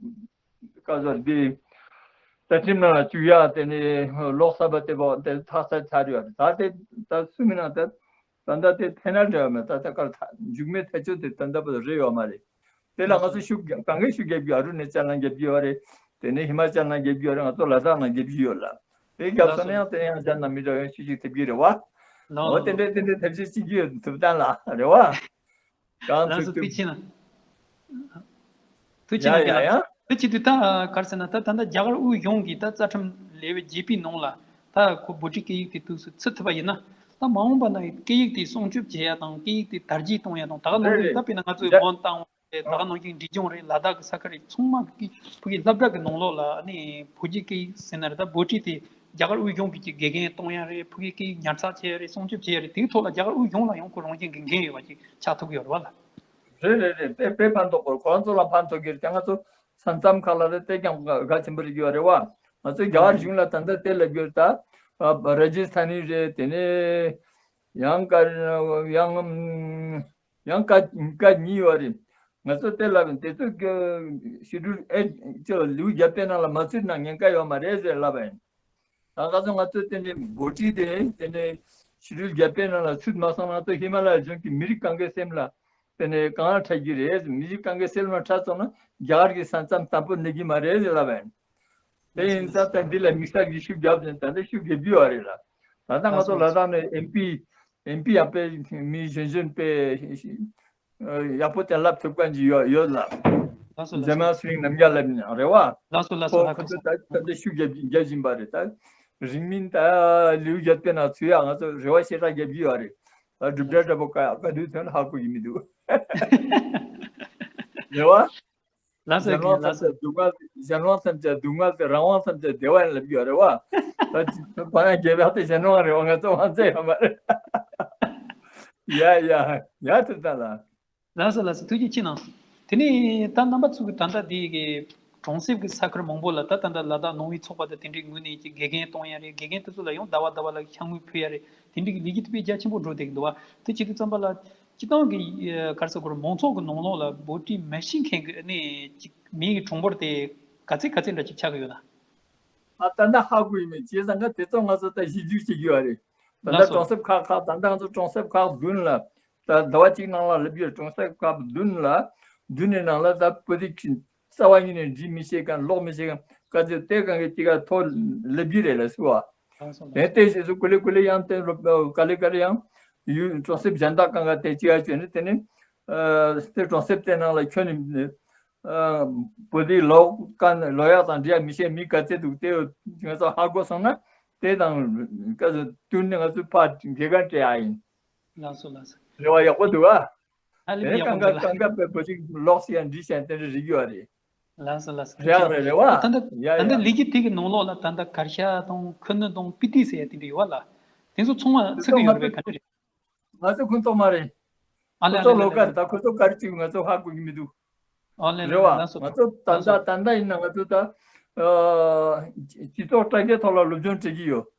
ཀ་ཟེར་འདི་རྩ་ཁྲིམས་ནང་ལ་བཅུག་ཡ། དེ་ནས་ལོག་ས་བ་དེ་བ་དེ་ཐག་ས་ཚར་ཡོད་རེད། ད་དེ་ད་གསུམ་མིན་ན་ད་ད་ལྟ་དེ་ཐེ་ན་འདྲ་མེད། ད་ལྟ་གར་མཇུག་མའི་ཐག་གཅོད་དེ་ད་ལྟ་བར་རེད་ཡོད་མ་རེད། དེ་ལ་ང་ཚོ་ཤུགས་རྒྱབ་གང་གས་ཤུགས་རྒྱབ་ཀྱི་ཡོད། ཨ་རུ་ན་ཅལ་ནང་རྒྱབ་ཀྱི་ཡོད་རེད། དེ་ནས་ཧི་མ་ཅལ་ནང་རྒྱབ་ཀྱི་ཡོད་རེད། ང་ཚོ་ལ་དྭགས་ནང་རྒྱབ་ཀྱི་ཡོད་ལ། དེ་རྒྱབ་སོང་ན་ཡང་དེ་ཡང་རྒྱ་ནང་མི་འདྲ་ཡང་ཤུགས་ཤིག་ཐེབས་ཀྱི་རེད་བ། ལགས་འོ་དེ་འདྲའི་དེ་འདྲའི་ཐབས་ཤེས་བྱེད་ཀྱི་ཡོད། ཐུབ་བསྟན་ལ་རེད་བ། གང་ལགས་སོ། ཐུབ་ཐུགས་རྗེ་ཆེ་གནང་། ཐུགས་རྗེ་ཆེ་གནང་། ཡ་ཡ་ཡ། དེ་བྱེད་དུས་ད་ག་རེ་ཟེར་ན་ད་ད་ལྟ་རྒྱ་གར་དབུས་གཞུང་གིས་ད་རྩ་ཁྲིམས་ལེའུ་བརྒྱད་པའི་ནང་ལ་ད་ཁོ་བྷོ་ཊི་སྐད་ཡིག་དེ་ཐུགས་སུ་ཚུད་ཐུབ་པ་ཡིན་ན། ད་མ་འོངས་པ་ན་སྐད་ཡིག་དེ་སྲུང་སྐྱོབ་བྱེད་ཡ་དང་སྐད་ཡིག་དེ་དར་རྒྱས་གཏོང་ཡ་དང་། ད་ག་ནང་བཞིན་ད་དཔེར་ན་ང་ཚོའི་རྒྱ་བོད་དང་ད་ག་ནང་བཞིན་འབྲས་ལྗོངས་རེད། ལ་དྭགས་ཀྱི་ས་ཁུལ་རེད། ཚང་མ་གི་བོད་ཀྱི་སློབ་གྲྭ་གི་ནང་ལོགས་ལ་ཨ་ནི་བོད་ཀྱི་སྐད་ཡིག་ཟེར་ན་རེད། ད་བྷོ་ཊི་དེ་རྒྱ་གར་དབུས་གཞུང་གི་ཅིག་དགེ་རྒན་གཏོང་ཡ་རེད། བོད་ཀྱི་སྐད་ཡིག་ཉར་ཚགས་བྱེད་ཡ་རེད། སྲུང་སྐྱོབ་བྱེད་ཡ་རེད། དེའི་ཐོག་ལ་རྒྱ་གར་དབུས་གཞུང་ལ་ཡང་ཁོ་རང་བཞིན་གྱི་འགན་ཡོད་པ་ཅིག་ཆགས་ཐུབ་ཀྱི་ཡོད་རེད་བ་ལ། རེད་རེད་རེད། དཔེ་དཔེ་ཕན་ཐོགས་པོ་ཁོ་རང་ཚོ་ལ་ཕན་ཐོགས་ཀྱི་རེད། དེ་ང་ཚོ་ས་མཚམས་ཁག་ལ་རེད། དེ་ཀྱང་དགའ་ཆེན་པོ་རེད་ཀྱི་ཡོད་རེད་བ། ང་ཚོ་རྒྱ་གར་གཞུང་ལ་ད་ལྟ་དེ་ལབ་ཀྱི་ཡོད། ད་ར་ཇི་སི་ཐ་ནི་རེད། དེ་ནས་ཡང་ག་ཡང་། ཡང་བཀའ་བཀའ་གཉིས་ཡོད་རེད། ང་ཚོ་དེ་ལབ་ཡིན། དེ་ཚོ་གི་ཤེ་ཌུལ་ཨེ་ཅོ་ལེའུ་བརྒྱད་པའི་ནང་ལ་མ་ཚུད་ན་ཉེན་ཁ་ཡོད་མ་རེད་ཟེར་ལབ་པ་ཡིན། ད་ང་ཚོ་ང་ཚོ་དེ་ནས་འགོ་ཁྲིད་དེ་དེ་ནས་ཤེ་ཌུལ་བརྒྱད་པའི་ནང་ལ་ཚུད་མ་སོང་ན་ང་ཚོ་ཧི་མ་ལ་ཡ་ལྗོངས་ཀྱི་མི་རིགས་གང་གའི་སེམས་ལ་དེ་ནས་དཀའ་ངལ་འཕྲད་ཀྱི་རེད། མི་རིགས་གང་གའི་སེམས་ལ་འཕྲད་སོང་ན་རྒྱ་གར་གྱི་ས་མཚམས་དམ་པོ་གནས་ཀྱི་མ་རེད་ཟེར་ལབ་པ་ཡིན། དེ་ཡིན་ཙང་ད་འདི་ལ་དམིགས་བསལ་གྱི་ཤུགས་རྒྱབ་ནས་ད་ལྟ་ཤུགས་རྒྱབ་ཀྱི་ཡོད་རེད་ལ། ད་ལྟ་ང་ཚོ་ལ་དྭགས་ནས་ཨེམ་པི་ཨེམ་པི་ཡང་དཔེ་མི་གཞོན་གཞོན་དཔེ་ཡག་པོ་དེ་ལབ་ཐུབ་མཁན་ཅིག་ཡོད་ཡོད་ལ། ལགས་སོ་ལགས་འཛམ་སོ། དབྱངས་ཚེ་རིང་རྣམ་རྒྱལ་ལབ་ནས་རེད་བ། ལགས་སོ་ལགས་སོ། ཁོ་ལགས་ཁོ་ཚོ་སོ། ད་ད་ལྟ་ཤུགས་རྒྱབ་རྒྱབ་བཞིན་པ་རེད། ད་རིང་མིན་ད་ལེའུ་བརྒྱད་པའི་ནང་ཚུད་ཡག་ང་ཚོ་རེ་བ་ཞེ་དྲག་རྒྱབ་ཀྱི་ཡོད་རེད། ད་གྲུབ་འབྲས་འདྲ་པོ་ག་ག་དུས་ཐོན་ཧ་གོ་ཡི་མི་འདུག་རེད་བ། ལགས་སོ། གཞན་ལམ་ལགས་སོ། སེམས་ཅན་སྡུག་བསྔལ། གཞན་ལམ་སེམས་ཅན་སྡུག་བསྔལ་དེ། རང་དབང་སེམས་ཅན་བདེ་བ་ཡིན་ལབ་ཀྱི་ཡོད་རེད་བ། ད་ཅི་ཁོ་རང་རྒྱལ་བ་དེ་གཞན་དབང་རེད་བ། ང་ཚོ་དབང་ཚད་ཡོད་མ་རེད། ཡ་ཡ་ཡ་ཐུབ་ཐང་ལ། ལགས་སོ་ལགས་སོ། ཐུགས་རྗེ་ཆེ་གནང་། དེ་ནས་ད་རྣམ་པ་ཚོ་གི་ད་ལྟ་དེ་གི་གྲོང་གསེབ་ཀྱི་ས་ཁུལ་མང་པོ་ལ་ད་ད་ལྟ་ལ་དྭགས་ནང་པའི་ཚོགས་པ་དང་དེ་འདྲའི་ངོས་ནས་ཀྱི་དགེ་རྒན་གཏོང་ཡ་རེད། དགེ་རྒན་དེ་ཚོ་ལ་ཡང་ཟླ་བ་ཟླ་བ་ལ་ཞྭ་དངུལ་ཕུལ་ཡ་རེད། དེ་འདྲའི་གི་ལས་འགུལ་དེ་དཔེ་རྒྱ་ཆེན་པོ་འགྲོ་བསྡད་ཀྱི་འདུག་བ། དེ་བྱེད་དུས་ཙམ་པ་ལ་སྤྱི་བཏང་གི་ག་རེ་ཟེར་དགོས་རེད། མང་ཚོགས་ཀྱི་ནང་ལོགས་ལ་བོད་ཀྱི་མི་ཤི་མཁན་གྱི་ནས་ཅིག་མི་གི་གྲངས་འབོར་དེ་ག་ཚད་ག་ཚད་འདྲ་ཅིག་ཆགས་ཀྱི་ཡོད་ན། ཨ་ད་ལྟ་ཧ་གོ་ཡི་མེད། བྱས་ཙང་ང་དེ་ཚོ་ང་ཚོ་ད་ཞིབ་འཇུག་བྱེད་ཀྱི་ཡོད་རེད། ད་ལྟ་ལགས་སོ། གྲོང་གསེབ་ཁག་ཁག་ད་ལྟ་ང་ཚོ་གྲོང་གསེབ་ཁག་བདུན་ལ་ད་ཟླ་བ་གཅིག་ནང་ལ་སླེབས་ཡོད། གྲོང་གསེབ་ཁག་བདུན་ལ་བདུན་ནས་ནང་ལ་ད་བོད་རིགས་རྩ་བ་ཉིད་ནས་འབྲི་མི་ཤེས་མཁན། ཀློག་མི་ཤེས་མཁན་ག་ཚོད་དེ་གང་གི་དེ་ག་ཐོག་སླེབས་ཀྱི་རེད་ལ་སུ་བ། ལགས་སོ་ལགས་དེ་སོ། དེ་ཞེས་སུ་གུ་ལེ་གུ་ལེ་ཡང་དེ་ག་ལེ་ག་ལེ་ཡང་ཡུལ་གྲོང་གསེབ་གཞན་དག་གང་ག་དེ་ཅི་ག་བྱོས་ནས་དེ་ནི་དེ་གྲོང་གསེབ་དེ་ནང་ལ་ཁྱོད་ནི་བོད་རིགས་ཀློག་མཁན་ཀློག་ཡག་དང་འབྲི་ཡག་མི་ཤེས་མི་ག་ཚད་འདུག་དེ་ང་ཚོ་ཧ་གོ་སོང་ན་དེ་དང་ག་ཚོད་བསྟུན་ནས་ང་ཚོ་ཕར་དགེ་རྒན་སྤྲད་ཡག་ཡིན། ལགས་སོ་ལགས་སོ། རེ་བ་ཡག་པོ་འདུག་ཨ། ཧ་ལས་པའི་དེ་ཡག་པོ་གང་ག་འདུག་ལ། གང་ག་བོད་རིགས་ཀློག་ཤེས་ཡང་འབྲི་ཤེས་ཡང་དེ་འདྲ་རིག་ཡོད་རེད། ལགས་སོ་ལགས་སོ། རེད་ཨ་རེད་རེད་བ། ད་ལྟ་ཡ་ད་ལྟ་ཡ། ལས་འགུལ་དེ་གི་ནང་ལོགས་ལ་ད་ལྟ་གར་ཞ་དང་ཁུ་ནུ་དང་པི་ཏི་ཟེར་ཡ་དེ་འདྲ་ཡོད་བ་ལ། དེ་ཚོ་ཚང་མ་ཚུད་ཀྱི་ཡོད་རེད་པས། ག་འདྲ་རེད། ང་ཚོ་ཁོང་ཚོ་མ་རེད། ཨ་ལེ་ཁོང་ཚོ་ཨ་ལེ་ལོ་ཨ་ལེ། ག་རེད། ད་ཁོང་ཚོ་ག་རེ་བྱེད་ཀྱི་ང་ཚོ་ཧ་གོ་གི་མི་འདུག་ཨ་ལེ་ཨ་ལེ། རེད་བ། ལགས་སོ་ང་ཚོ་ད་ལགས་སོ། ལྟ་ད་ལྟ་ཡིན་ན་ང་ཚོ་ད་ཨ་སྤྱི་ཚོགས་དྲ་རྒྱའི་ཐོག་ལ་སློབ་སྦྱོང་སྤྲད་ཀྱི་ཡོད།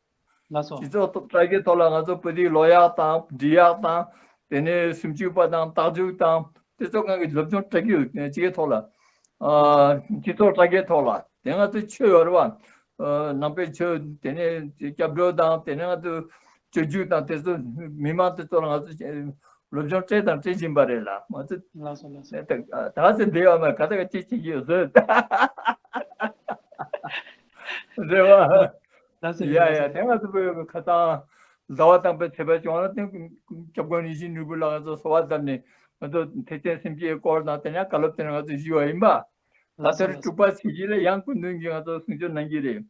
ལགས་སོ། སྤྱི་ཚོགས་དྲ་རྒྱའི་ཐོག་ལ་ང་ཚོ་བོད་ཡིག་ཀློག་ཡག་དང་འབྲི་ཡག་དང་དེ་ནས་སུམ་ཅུ་པ་དང་རྟགས་འཇུག་དང་དེ་ཚོ་ང་གི་སློབ་སྦྱོང་སྤྲད་ཀྱི་ཡོད། སྤྱི་ཚོགས་ཐོག་ལ་ཨ་སྤྱི་ཚོགས་དྲ་རྒྱའི་ཐོག་ལ་དེ་ང་ཚོ་ཆོས་ཡོད་རེད་བ། ཨ་ནང་པའི་ཆོས་དེ་ནས་སྐྱབས་འགྲོ་དང་དེ་ནས་ང་ཚོ་སྤྱོད་འཇུག་དང་དེ་ཚོ་མི་མང་དེ་ཚོ་ལ་ང་ཚོ་སློབ་སྦྱོང་སྤྲད་དང་སྤྲད་བཞིན་པ་རེད་ལ། ང་ཚོ་ལགས་སོ་ལགས་སོ། ད་ད་ཚེ་འདི་ཡོད་མ་ག་ད་ག་ཅི་བྱེད་ཀྱི་ཡོད་ཟེར། རེད་བ། ལགས་སོ་ཡ་ལགས་ཡ། སོ། དེ་ང་ཚོ་བོད་ཁ་སང་ཟླ་བ་དང་པོའི་ཚེས་པ་བཅོ་ལྔ་ལ་དེ་སྐྱབས་མགོན་ཡིད་བཞིན་ནོར་བུ་ལགས་ང་ཚོ་གསོལ་བ་བཏབ་ནས་ང་ཚོ་ཐེག་ཆེན་སེམས་བསྐྱེད་སྐོར་དང་དེ་ནས་བཀའ་སློབ་དེ་ནས་ང་ཚོ་ཞུས་པ་ཡིན་པ། ལགས་སོ་ལགས་སོ། དེར་དྲུག་པ་ཚེས་བཞི་ལ་ཡང་སྐུ་མདུན་གྱིས་ང་ཚོ་གསུང་ཆོས་གནང་གི་རེད།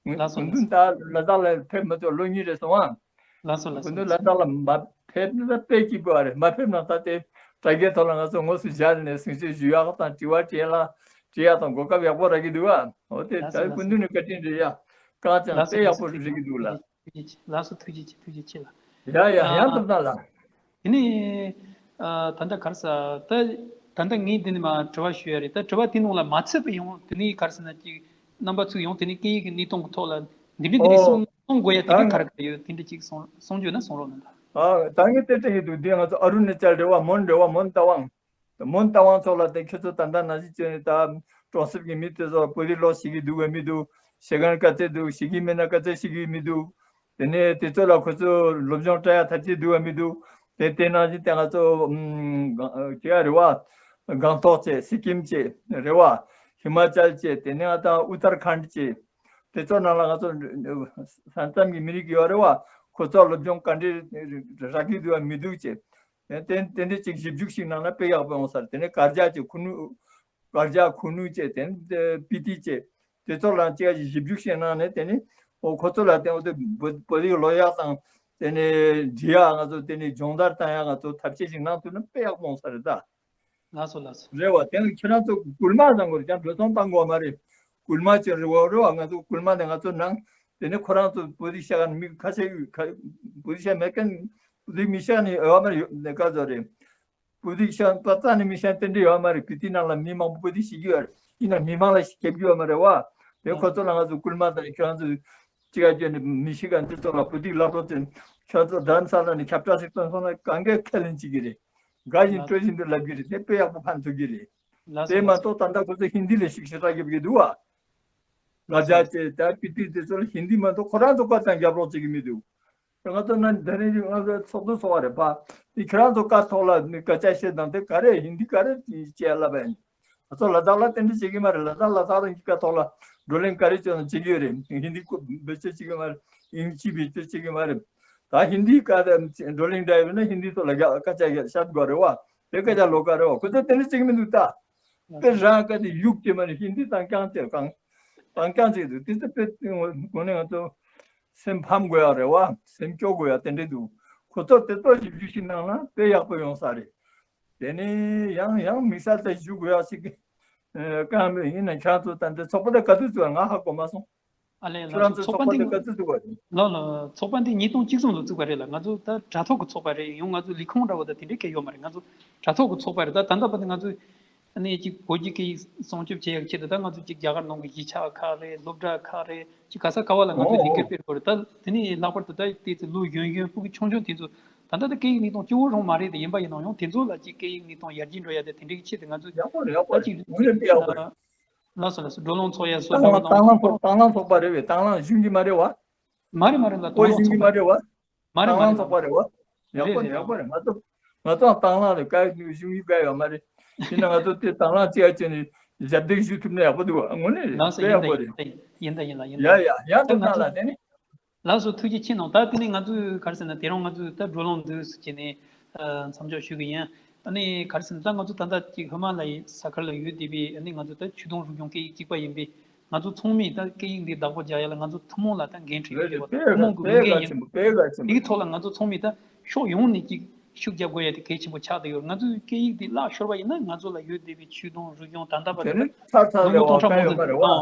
ལགས་སོ་སྐུ་ལགས་མདུན་སོ། ད་ལ་དྭགས་ལ་ཕེབས་མ་ཐུབ་ལོ་གཉིས་རེད་སོང་ཨ། ལགས་སོ་ལགས་སོ། སྐུ་མདུན་ལ་དྭགས་ལ་མ་ཕེབས་ན་ད་དཔེ་སྐྱིད་པོ་ཨ་རེད། མ་ཕེབས་ན་ད་དེ་དྲ་རྒྱའི་ཐོག་ལ་ང་ཚོ་དངོས་སུ་མཇལ་ནས་གསུང་ཆོས་ཞུ་ཡག་དང་དྲི་བ་དྲིས་ལན་དྲི་ཡག་དང་གོ་སྐབས་ཡག་པོ་རག་གི་འདུག་ཨ། འོ་དེ་ལགས་སོ་ད་ལགས་སོ། སྐུ་མདུན་ནས་བཀའ་དྲིན་རེད་ཡ། གང་ལགས་ཅང་སོ་དཔེ་ཡག་ལགས་སོ། པོ་ཐུགས་རེད་རྒྱུ་འདུག་ལ། རྗེ་ཆེ། ལགས་སོ། ཐུགས་རྗེ་ཆེ། ཐུགས་རྗེ་ཆེ་ལ། ཡ་ཡ། ཡང་ཨ་ཐུབ་ན་ལ། དེ་ནས་ཨ་ད་ལྟ་ག་རེ་ཟ་ད་ད་ལྟ་ངས་འདི་ནས་མ་དྲི་བ་ཞུ་ཡ་རེད། ད་དྲི་བ་དེ་ནང་ལ་མ་ཚུད་པ་ཡོང་དེ་ནས་ག་རེ་ཟ་ན་ཅིག་རྣམ་པ་ཚོས་ཡང་དེ་ནས་སྐད་ཡིག་གི་གནས་སྟངས་ཀྱི་ཐོག་ལ་འདི་འདྲ་འདི་འདྲ་ཨོ་གསུང་གསུང་དགོས་ཡ་དེ་ད་འདྲ་ག་རེ་ག་རེ་ཡོད་དེ་འདྲ་ཅིག་གསུང་གསུང་རྒྱུ་ན་གསུང་རོགས་གནང་ད། ཨ་ད་ངས་དེ་དྲན་གྱི་འདུག་འདི་ང་ཚོ་ཨ་རུ་ནེ་ཅལ་རེད་བ། མོན་རེད་བ། མོན་རྟ་དབང་། མོན་རྟ་དབང་ཚོ་ལ་དེ་ཁྱོད་ཚོ་ད་ལྟ་ནང་བཞིན་བྱས་ནས་ད་གྲོང་གསེབ་ཀྱི་མི་དེ་ཚོ་བོད་ཡིག་ཀློག་ཤེས་ཀྱི་འདུག་བས་མི་འདུག་ཤེས་མཁན་ག་ཚད་འདུག་ཤེས་ཀྱི་མེད་ན་ག་ཚད་ཤེས་ཀྱི་མི་འདུག་དེ་ནས་དེ་ཚོ་ལ་ཁོ་ཚོ་སློབ་སྦྱོང་སྤྲད་ཡ་ཐབས་ཤེས་འདུག་བས་མི་འདུག་དེ་དེ་ནང་བཞིན་དེ་ང་ཚོ་ཨམ་ཅི་ཡ་རེད་བ། སྒང་ཏོག་བྱས། སི་ཀིམ་བྱས་རེད་བ། ཧི་མ་ཅལ་བྱས། དེ་ནས་ང་ཚོ་ཨུ་ཏར་ཁཱན་བྱས། དེ་ཚོ་ནང་ལ་ང་ཚོ་ས་མཚམས་ཀྱི་མི་རིགས་ཡོད་རེད་བ། ཁོ་ཚོ་སློབ་སྦྱོང་ག་འདྲས་རག་གི་འདུག་བ་མི་འདུག་བྱས། དེ་དེ་འདྲས་ཅིག་ཞིབ་འཇུག་ཞིག་གནང་ན་དཔེ་ཡག་པོ་ཡོང་ས་རེད། དེ་ནས་གར་ཇག་ཅིག་ཁུ་ནུ། གར་ཇག་ཁུ་ནུ་བྱས། དེ་ནས་པི་ཏི་བྱས། དེ་ཚོ་ལ་ཅིག་ཞིབ་འཇུག་ཞིག་གནང་ནས་དེ་ནས་ཨོ་ཁོ་ཚོ་ལ་དེ་འོ་དེ་བོད་བོད་ཡིག་ཀློག་ཡག་དང་དེ་ནས་འབྲི་ཡག་ང་ཚོ་དེ་ནས་སྦྱོང་བརྡར་བཏང་ཡག་ང་ཚོ་ཐབས་ཤེས་ཤིག་གནང་ཐུབ་ན་དཔེ་ཡག་པོ་ཡོང་ས་རེད་ད། ལགས་སོ་ལགས་སོ། རེད་བ། དེ་ནས་ཁྱེད་རང་ཚོ་སྐུལ་མ་བཏང་དགོས་རེད། ཀྱང་འགྲོ་སོང་བཏང་དགོས་མ་རེད། སྐུལ་མ་བྱེད་རེད་བ། རེད་བ། ང་ཚོ་སྐུལ་མ་ནས་ང་ཚོ་ནང་དེ་ནས་ཁོ་རང་ཚོ་བོད་ཡིག་ཤེས་མཁན་མི་ཁ་ཤས་ཡོད། ཁ་བོད་ཡིག་ཤེས་མེད་མཁན་བོད་ཡིག་མི་ཤེས་མཁན་ཡོད་མ་རེད། ཡོད་ནས་ག་ཚོད་རེད། བོད་ཡིག་ཤེས་པ་རྩ་ནས་མི་ཤེས་མཁན་དེ་འདྲ་ཡོད་མ་རེད། བོད་ཡིག་ནང་ལ་མི་མང་པོ་བོད་ཡིག་ཤེས་ཀྱི་ཡོད་རེད། ཡིན་ན་མི་མང་ལ་ཞིག་ཁྱབ་ཀྱི་ཡོད་མ་རེད་བ། དེ་ཁོ་ཚོ་ལ་ང་ཚོ་སྐུལ་མ་དང་ཁྱོད་རང་ཚོ་ཅི་ག་བརྗོད་ནས་མི་ཤེས་མཁན་དེ་ཚོ་ལ་བོད་ཡིག་སློབ་གྲྭ་ཚོས་ཁྱོད་ཚོ་རྡ་རམ་ས་ལ་ནས་ཁྱབ་བསྒྲགས་ཤིག་བཏོན་སོང་ན་གང་གས་ཁས་ལེན་བྱེད་ཀྱི་རེད། དགའ་བཞིན་སྤྲོ་བཞིན་དུ་ལབ་ཀྱི་རེད། དེ་དཔེ་ཡག་པོ་ཕན་ཐོགས་ཀྱི་རེད། དེ་མ་གཏོགས་ད་ལྟ་ཁོ་ཚོ་ཧིན་དི་ལ་ཤུགས་ཆེ་དྲག་རྒྱབ་ཀྱི་འདུག་བ། ང་རྒྱལ་ཆེ་ད་པི་ཏི་དེ་ཚོ་ལ་ཧིན་དི་མ་གཏོགས་ཁོ་རང་ཚོ་བཀའ་དང་རྒྱབ་རོགས་བྱེད་ཀྱི་མི་འདུག་ང་ཚོ་ན་དེ་རིང་ང་ཚོ་ཚོགས་འདུ་ཚོགས་པ་རེད་པ། དེ་ཁྱེད་རང་ཚོ་བཀའ་ཐོག་ལ་ནི་སྐད་ཆ་བཤད་དང་དེ་ག་རེ་ཧིན་དི་ག་རེ་བྱས་ལབ་པ་ཡིན། ང་ཚོ་ལ་དྭགས་ལ་དེ་འདྲ་བྱེད་ཀྱི་མ་རེད། ལ་དྭགས་ལ་དྭགས་རང་གི་བཀའ་ཐོག་ལ་བགྲོ་གླེང་ག་རེ་བྱས་ན་བྱེད་ཀྱི་ཡོད་རེད། ཧིན་དི་ཁོ་བེད་སྤྱོད་བྱེད་ཀྱི་མ་རེད། ཨིན་ཇི་བེད་སྤྱོད་བྱེད་ཀྱི་མ་རེད། ད་ཧིན་དི་བཀའ་དེ་བགྲོ་གླེང་འདྲ་ཡོད་ན་ཧིན་དི་ཐོག་ལ་རྒྱ་སྐད་ཆ་བཤད་དགོས་རེད་བ། དེ་སྐད་ཆ་ལོགས་ཀ་རེད་བ། ཁོ་ཚོ་དེ་འདྲ་བྱེད་ཀྱི་མི་འདུག་ད། དཔེ་རང་སྐད་དེ་ཡུག་དེ་མ་རེད། ཧིན་དི་དང་རྐྱང་བྱས་གང་། དང་རྐྱང་བྱས་འདུག་དེ་ཚོ་དཔེ་དངོས་གནས་ང་ཚོ་སེམས་ཕམ་དགོས་ཡག་རེད་བ། སེམས་སྐྱོ་དགོས་ཡག་དེ་འདྲ་འདུག་ཁོ་ཚོ་དེ་ཚོ་ཞིབ་འཇུག་ཞིག་གནང་ན་དཔེ་ཡག་པོ་ཡོང་ས་རེད། དེ་ནས་ཡང་ཡང་དམིགས་བསལ་དུ་ཞུ་དགོས་ཡག་ཞིག་གི་གང་མེད་ཡིན་ན་ཁྱེད་ཚོ་ད་འདི་ཚོགས་པ་དེ་ག་དུས་བཙུགས་པ་ང་ཧ་གོ་མ་སོང་། ཨ་ལས། ཁྱེད་རང་ཚོའི་ཚོགས་པ་འདི་ག་དུས་བཙུགས་པ་རེད། ལགས་ལགས། ཚོགས་པ་འདི་ཉིས་སྟོང་གཅིག་གསུམ་ལོ་བཙུགས་པ་རེད་ལགས། ང་ཚོ་ད་དྲ་ཐོག་གི་ཚོགས་པ་རེད། ཡང་ང་ཚོ་ལས་ཁུངས་འདྲ་བོ་ད་དེ་འདྲའི་གས་ཡོད་མ་རེད། ང་ཚོ་དྲ་ཐོག་གི་ཚོགས་པ་རེད། ད་ད་ལྟ་བར་དུ་ང་ཚོས་ཨ་ནི་ཅིག་བོད་ཀྱི་སྐད་ཡིག་སྲུང་སྐྱོབ་བྱེད་ཡག་ཆེད་དུ་ད་ང་ཚོ་ཅིག་རྒྱ་གར་ནང་གི་གཞིས་ཆགས་ཁག་རེད། སློབ་གྲྭ་ཁག་རེད། ཅིག་ག་ས་ག་བ་ལ་ང་ཚོ་ལས་ཀ་སྤེལ་དགོས་རེད། ད་དེ་ནས་ལྷག་པར་དུ་ད་ཏོག་ཙམ་ལོ་གཞོན་གཞོན་ཕྲུ་གུ་ཆུང་ཆུང་དེ་ཚོ་ད་ལྟ་ད་སྐད་ཡིག་གནས་སྟངས་སྐྱོ་བོ་རང་མ་རེད། དེ་ཡིན་པ་ཡིན་ནའང་ཡང་དེ་ཚོ་ལ་ཅིག་སྐད་ཡིག་གནས་སྟངས་ཡར་རྒྱས་འགྲོ་ཡག་དེ་དེ་འདྲའི་ཆེད་དུ་ང་ཚོས་ཡག་པོ་རེད། ཡག་པོ་ད་རེད། ཅིག་དངོས་གནས་དཔེ་ཡག་པོ་རེད། ལགས་སོ་ལགས་སོ། བགྲོ་གླེང་ཚོགས་ཡ་སོགས་དང་བླངས་དང་བླངས་ཚོགས་དང་བླངས་ཚོགས་པ་རེད་བས། དང་བླངས་གཞུང་གི་མ་རེད་བ། མ་རེད་མ་རེད་ལགས། དང་བླངས་ཚོགས་པ་རེད། མ་རེད་མ་རེད་ལགས། ཚོགས་པ་རེད་བ། རེད་རེད་རེད། ཡག་པོ་རེད། ཡག་པོ་རེད། ང་ཚོ་ང་ཚོའང་དང་བླངས་ལ་དཀའ་གཞུང་གི་དཀའ་ཡོད་མ་རེད། ཡིན་ན་ང་ཚོ་དེ་དང་བླངས་བྱེད་ཡ་བྱས་ནས་ཞབས་འདེགས་ཞུ་ཐུབ་ན་ཡག་པོ་འདུག་དངོས་གནས་རེད། ལགས་སོ། དཔེ་ཡིན་ཡག་ད་པོ་རེད། ཡིན་ད་ཡིན་ད་ཡིན་ད་ཡིན་ད། ཡ་ཡ་ཡ། ད་དུ་ང་ཚོ་ལ་དེ་ནི། ལགས་སོ། ཐུགས་རྗེ་ཆེ་གནང་། ད་དེ་ནས་ང་ཚོས་ག་རེ་ཟེར་ན་དེ་རིང་ང་ཚོས་ད་བགྲོ་གླེང་འདི་བྱས་ནས་མཚམས་འཇོག་ཞུ་གི་ཡིན། ཨ་ནི་ག་རེ་ཟེར་ན་ད་ང་ཚོ་ད་ལྟ་ཅིག་ཧི་མ་ལ་ཡའི་ས་ཁུལ་ལ་ཡོད་བསྡད་པའི་ཨ་ནི་ང་ཚོ་ད་ཆོས་དོན་རིག་གཞུང་སྐད་ཡིག་གཅིག་པ་ཡིན་པས་ང་ཚོ་ཚང་མས་ད་སྐད་ཡིག་འདི་བདག་པོ་རྒྱག་ཡ་ལ་ང་ཚོ་ཐུན་མོང་ལ་ད་འགན་འཁྲི་ཡོད་རེད་བ། ཐུན་མོང་གི་དགོས་འགན་ཡིན། དེའི་ཐོག་ལ་ང་ཚོ་ཚང་མས་ད་ཕྱོགས་ཡོངས་ནས་ཅིག་ཤུགས་རྒྱབ་དགོས་ཡ་དེ་གལ་ཆེན་པོ་ཆགས་བསྡད་ཡོད་རེད། ང་ཚོས་སྐད་ཡིག་འདི་བརླག་ཤོར་བ་ཡིན་ན་ང་ཚོ་ལ་ཡོད་བསྡད་པའི་ཆོས་དོན་རིག་གཞུང་ད་ལྟ་བར་དུ་ད་ལོ་ངོ་སྟོང་ཕྲག་མང་པོ་རེད་བ།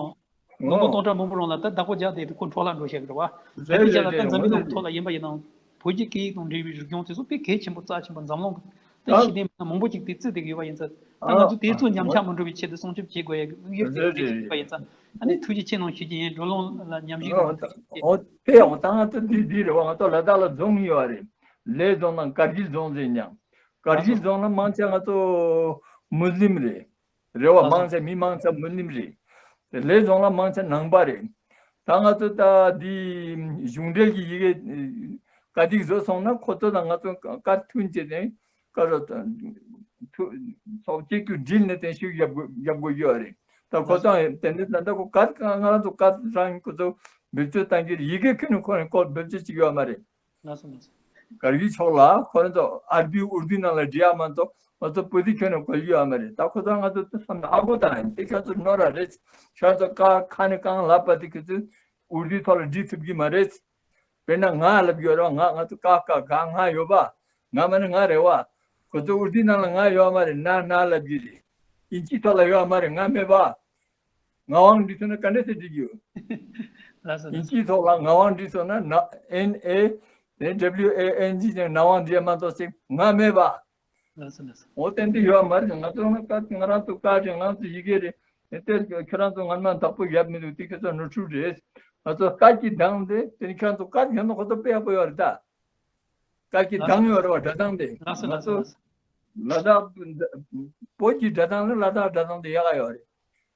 ལོ་ངོ་སྟོང་ཕྲག་མང་པོ་རིང་ལ་ད་བདག་པོ་རྒྱག་བསྡད་དེ་ཁོ་འཕྲོ་བརླག་འགྲོ་བཞག་གི་རེད་བ། ད་དེ་རྒྱ་ལ་ད་འཛམ་བུ་གླིང་ཐོག་ལ་ཡིན་པ་ཡིན་ནའང་བོད་ཀྱི་སྐད་ཡིག་དང་འབྲེལ་བའི་རིག་གཞུང་དེ་ཚོ་དཔེ་གལ་ཆེན་པོ་རྩ་ཆེན་པོ་འཛམ་གླིང་གི་ད་ཤེས་ལྡན་མི་སྣ་མང་པོ་ཅིག་དེ་བརྩིས་བསྡད་ཀྱི་ཡོད་པ་ཡིན་ཙང་ད་ང་ཚོ་དེ་ཚོ་ཉམས་ཆག་མི་འགྲོ་བའི་ཆེད་དུ་སྲུང་སྐྱོབ་བྱེད་དགོས་ཡ་གི་དམིགས་ཡུལ་དེ་རེད་ཡོད་པ་ཡིན་ཙང་ཨ་ནི་ཐུགས་རྗེ་ཆེ་གནང་ཞུ་རྒྱུ་ཡིན། བགྲོ་གླེང་ལ་མཉམ་ཞུགས་གནང་ཐུགས་རྗེ་ཆེ། ཨོ་དེ་ཡང་ད་ང་ཚོ་འདི་འདི་རེད་བ། ང་ཚོ་ལ་དྭགས་ལ་རྫོང་གཉིས་ཡོད་རེད། གླེ་རྫོང་དང་དཀར་གཞི་རྫོང་ཟེར་མྱང་། དཀར་གཞི་རྫོང་ལ་མང་ཆེ་ང་ཚོ་མུ་སླིམ་རེད། རེད་བ། ལགས་སོ། མང་ཆེ་མི་མང་ཆེ་མུ་སླིམ་རེད། གླེ་རྫོང་ལ་མང་ཆེ་ནང་པ་རེད། ད་ང་ཚོ་ད་འདི་གཞུང་འབྲེལ་གྱི་ཡི་གེ་བཀའ་ཐིག་བཟོ་སོང་ན་ཁོ་ཚོ་དང་ང་ཚོ་བཀའ་མཐུན་བྱས་ཏེ་བཀའ་རོ་ཐུ་ཚོགས་གཅིག་གི་སྒྲིལ་ནས་བརྟན་བཞུགས་རྒྱབ་དགོས་རྒྱབ་དགོས་ཀྱི་ཡོད་རེད། ད་ཁོ་ལགས་སོ། ཚོ་དེ་འདྲ་ད་ལྟ་ཁོ་བཀའ་ང་རང་ཚོ་བཀའ་རང་ཁོ་ཚོ་བེད་སྤྱོད་བཏང་གི་ཡི་གེ་ཁྱོན་ནས་ཁོ་རང་སྐོར་བེད་སྤྱོད་བྱེད་ཀྱི་ཡོད་མ་རེད། ལགས་སོ་ལགས་སོ། དཀར་གཞི་ཕྱོགས་ལ་ཁོ་རང་ཚོ་ཨར་བི་ཨུར་དུའི་ནང་ལ་འབྲི་ཡག་མ་གཏོགས་ང་ཚོ་བོད་ཡིག་ཁྱོན་ནས་གོ་རྒྱུ་ཡོད་མ་རེད། ད་ཁོ་ཚོ་ང་ཚོ་དེ་བསམ་ན་ཨ་ཁུ་དང་དེ་ཁྱོད་ཚོ་ནོར་ར་རེད། ཁྱོད་ཚོ་ཀ་ཁ་ནས་གང་ལབ་པ་དེ་ཁྱོད་ཚོས་ཨུར་དུའི་ཐོག་ལ་འབྲི་ཐུབ་ཀྱི་མ་རེད། དཔེར་ན་ང་ལབ་ཡོད་རེད་བ། ང་ང་ཚོ་ཀ་ཀ་ག་ང་ཡོད་པ། ང་མ་ནི་ང་རེད་བ། ཁོ་ཚོ་ཨུར་དུའི་ནང་ལ་ང་ཡོད་མ་རེད། ན་ན་ལབ་ཀྱི་རེད། ཨིན་ཇིའི་ཐོག་ལ་ཡོད་མ་རེད། ང་མེད་པ། ངག་དབང་འབྲི་ཐུབ་ན་ག་འདྲ་སེ་འབྲི་རྒྱུ། ལགས་སོ་ལགས་སོ། ཨིན་ཇིའི་ཐོག་ལ་ངག་དབང་འབྲི་ཐུབ་ན་ན་ཨེན་ཨེ་ཨེན་ཌབ་ལིའུ་ཨེ་ཨེན་ཇི་ཅན་ངག་དབང་འབྲི་མ་གཏོགས་ཅིག་ང་མེད་པ། ལགས་སོ་ལགས་སོ། འོ་དེ་འདི་ཡོད་མ་རེད། ང་ཚོ་ང་ང་རང་ཚོ་བཀའ་རེད། ང་ཚོ་ཡི་གེ་རེད། དེ་ཁྱོད་རང་ཚོ་ང་མ་བདག་པོ་ཡབ་མི་འདུག་དེ་ཁྱོད་ཚོ་ནོར་འཁྲུལ་རེད། ང་ཚོ་བཀའ་གྱི་གདངས་དེ་དེ་ནི་ཁྱོད་རང་ཚོ་བཀའ་གྱོན་ན་ཁོ་ཚོ་དཔེ་ཡག་པོ་ཡོད་རེད་ད། བཀའ་གྱི་གདངས་ཡོད་རེད་བ། སྒྲ་གདངས་དེ། ལགས་སོ་ལགས་སོ་ལགས་སོ། ལ་དྭགས་བོད་ཀྱི་སྒྲ་གདངས་ལས་ལ་དྭགས་སྒྲ་གདངས་དེ་ཡག་ག་ཡོད་རེད།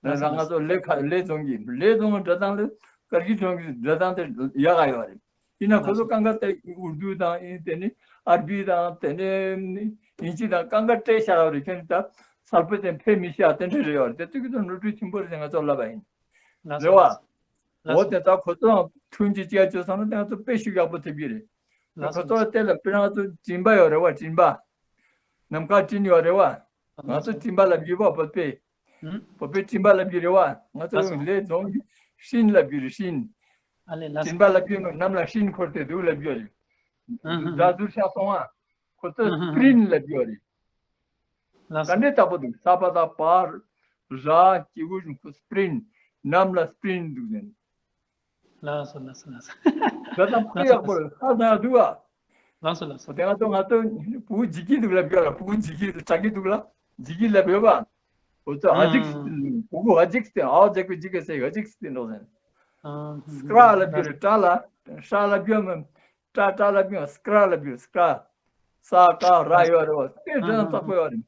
ལགས་སོ། ང་ཚོ་གླེ་ཁ་གླེ་རྫོང་གི་གླེ་རྫོང་གི་སྒྲ་གདངས་ལས་དཀར་གྱི་རྫོང་གི་སྒྲ་གདངས་དེ་ཡག་ག་ཡོད་རེད། ཡིན་ན་ཁོ་ཚོ་ལགས་སོ། གང་ག་དེ་ཨུར་དུ་དང་ཨིན་དེ་ནི་ཨར་བི་དང་དེ་ནི་ཨིན་ཇི་དང་གང་ག་སྤྲད་བཞག་ཡོད་རེད། ཁྱོད་ད་གསལ་པོ་དེ་ཕེབས་མི་ཤེས་ཨ་དེ་འདྲ་རེད་ཡོད་རེད། དེ་ཚོ་གི་ཚོ་ནོར་འཁྲུལ་ཆེན་པོ་རེད། ང་ཚོ་ལབ་པ་ཡིན། ལགས་སོ། རེད་བ། ལགས་འོ་སོ། དེ་ད་ཁོ་ཚོ་མཐུན་གྱི་ཅིག་བྱོས་སོང་ན་དེ་ང་ཚོ་དཔེ་ཤུགས་ཡག་པོ་ཐེབས་ཀྱི་རེད། ལགས་སོ། ཁོ་ཚོ་དེ་ལ་དཔེར་ན་ང་ཚོ་སྤྲིན་པ་ཡོད་རེད་བ། སྤྲིན་པ། ནམ་མཁའ་སྤྲིན་ཡོད་རེད་བ། ང་ཚོ་སྤྲིན་པ་ལབ་ཀྱི་བ་བོད་པས། ཧུམ། བོད་པས་སྤྲིན་པ་ལབ་ཀྱི་རེད་བ། ང་ཚོ་ལགས་སོ། ལས་རྫོང་གི་སྤྲིན་ལབ་ཀྱི་རེད། སྤྲིན། ཨ་ལས་ལགས་སོ། སྤྲིན་པ་ལབ་ཀྱི་ནམ་ལ་སྤྲིན་འཁོར་ཏེ་འདུག་ལབ་ཀྱི་རེད། ཧུམ་ཧུམ་ཧུམ། ཟ་ཟུར་ཤ་སོང་བ། ཁོ་ཚོ་ཧུམ་ཧུམ་ཧུམ། སྤྲིན་ལབ་ཀྱི་རེད། ལགས་སོ། ག་འདྲས་ལྟ་བུ་འདུག་ས་པ་ད་པ་ར་སྐྱི་གུ་ཁོ་སྤྲིན། ནམ་ལ་སྤྲིན་འདུག་ཟེར། ལགས་སོ་ལགས་སོ་ལགས་སོ། ད་ལྟ་ཕུ་ཡག་པོ་ཧ་ཟ་འདུག་ཨ། ལགས་སོ་ལགས་སོ། དེ་ང་ཚོ་ང་ཚོ་ཕྲུ་གུ་འཇིགས་ཀྱི་འདུག་ལབ་ཡོད་ལ། ཕྲུ་གུ་འཇིགས་ཀྱི་འདུག་གྲག་གི་འདུག་ལ། འཇིགས་ཀྱི་ལབ་ཡོད་པ། ཁོ་ཚོ་ཨ་ཇིག་ཧུམ། ཕྲུ་གུ་ཨ་ཇིག་སྟེ་ཨ་ཇག་གི་འཇིགས་ཀྱི་ཟེར་ཨ་ཇིག་སྟེ་འགྲོ་ཟེར། ཨ་ཧུམ། སྐྲ་ལབ་ཡོད་རེད། སྐྲ་ལ་སྐྲ་ལབ་ཡོད་མ། སྐྲ་སྐྲ་ལབ་ཡོད། སྐྲ་ལབ་ཡོད། སྐྲ། ས་ཀ་ར་ཡོད་རེད་བ། དེ་འདྲ་ཙག་པོ་ཡོད་རེད།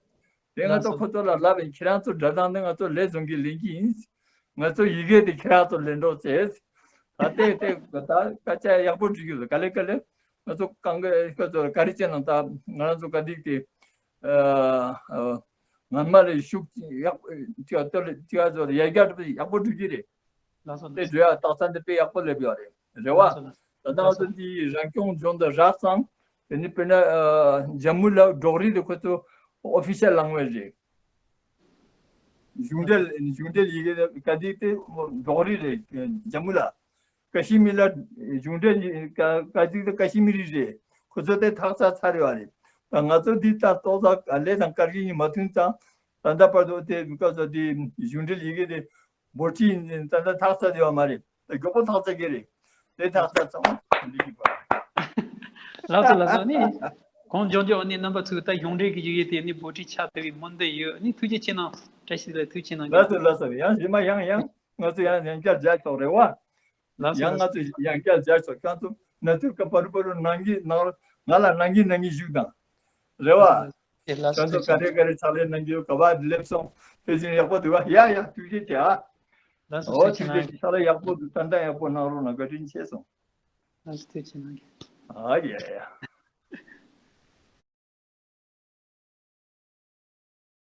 དེ་ང་ཚོ་ཁོ་ཚོ་ལ་ལབ་ཡིན། ཁྱེད་རང་ཚོ་སྒྲ་གདངས་དེ་ང་ཚོ་ལས་བཟང་གི་ལེན་གྱི་ཡིན། ང་ཚོ་ཡི་གེ་དེ་ཁྱེད་རང་ཚོ་ལེན་རོགས་བྱེད། ད་དེ་དེ་ད་སྐད་ཆ་ཡག་པོ་འདྲི་གི་ལ་ག་ལེ་ག་ལེ། ང་ཚོ་གང་ག་ཁོ་ཚོ་ག་རེ་བྱས་ན་ད་ང་རང་ཚོ་ག་འདིག་དེ། ཨ་ཨ་ངན་མ་རེ་ཤུགས་ཡག་ཅིག་ཨ་ཏོ་ལེ་ཅིག་ཨ་ཚོ་ཡར་རྒྱས་ཡག་པོ་འགྲོ་གི་རེད། ལགས་སོ་ལགས་དེ་སོ། འགྲོ་ཡ་རྟགས་མཚན་དེ་དཔེ་ཡག་པོ་སླེབས་ཡོད་རེད། རེད་བ། ལགས་སོ་ལགས། ད་ལྟ་ང་ཚོ་འདི་རང་སྐྱོང་ལྗོངས་དང་རགས་ཙང་། དེ་ནི་དཔེར་ན་ཨ་ཇམ་མུ་ལ་འབྲོག་རིགས་དེ་ཁོ་ཚོ་ཨོ་ཕི་ཤལ་ལེང་གུ་ཨེཇ་རེད། གཞུང་འབྲེལ་གཞུང་འབྲེལ་ཡི་གེ་དེ་ག་འདི་དེ་འབྲོག་རིགས་རེད། ཇམ་མུ་ལ། ཀ་ཤི་མིར་ལ་གཞུང་འབྲེལ་ཡི་ག་ག་འདི་དེ་ཀ་ཤི་མི་རི་རེད། ཁོ་ཚོ་དེ་ཐག་ཆ་ཚར་ཡོད་རེད། ད་ང་ཚོ་འདི་ལྟར་ཏོག་ཙམ་ལས་དང་སྐར་གྱི་ཉི་མ་མཐུན་ཙང་། ད་ལྟ་བར་དུ་དེ་ག་ཚོད་དེ་གཞུང་འབྲེལ་ཡི་གེ་དེ་འབོར་ཆེན་ད་ལྟ་ཐག་ཆོད་ཡོད་མ་རེད། ད་མགྱོགས་པོ་ཐག་ཆོད་ཀྱི་རེད། དེ་ཐག་ཆོད་ཚང་མ་འདི་གི་པ། ལགས་སོ་ལགས་སོ། ནི་གངས་ལྗོངས་ཀྱི་ཨ་ནི་རྣམ་པ་ཚོས་ད་གཞུང་འབྲེལ་གྱི་ཡི་གེ་དེ་ནི་འབོར་ཆེན་ཆགས་ཐུབ་པའི་སྨོན་འདུན་ཡོད། ནི་ཐུགས་རྗེ་ཆེ་གནང་། བཀྲ་ཤིས་བདེ་ལེགས། ཐུགས་རྗེ་ཆེ་གནང་། ལགས་སོ་ལགས་སོ། ཡང་རྗེས་མ་ཡང་ཡང་ང་ཚོ་ཡང་ཡང་བསྐྱར་མཇལ་ཆོག་རེད་བ། ལགས་སོ་ཡང་ལགས་ང་སོ། ཚོ་ཡང་བསྐྱར་མཇལ་ཆོག་ཁྱེད་ཚོ་ནང་ཚུད་ཀ་པར་པར་ནང་གི་ནང་ང་ལ་ནང་གི་ནང་གི་བཞུགས་དང་། རེད་བ། ལགས་སོ་ལགས་སོ། ཁྱེད་ཚོ་ག་རེ་ག་རེ་ཕྱག་ལས་གནང་གི་ཡོད། ག་བ་སླེབས་སོང་། དེ་བཞིན་ཡག་པོ་འདུག་བ། ཡ་ཡ་ཐུགས་རྗེ་ཆེ་ཨ། ལགས་སོ། ཨོ་ཐུགས་རྗེ་ཆེ་གནང་། ཕྱག་ལས་ཡག་པོ་འདུག་ཏན་ཏན་ཡག་པོ་གནང་རོགས་གནང་། བཀའ་དྲིན་ཆེ་སོང་། ལགས་སོ། ཐུགས་རྗེ་གནང་། ཨ་ཡ་ཡ།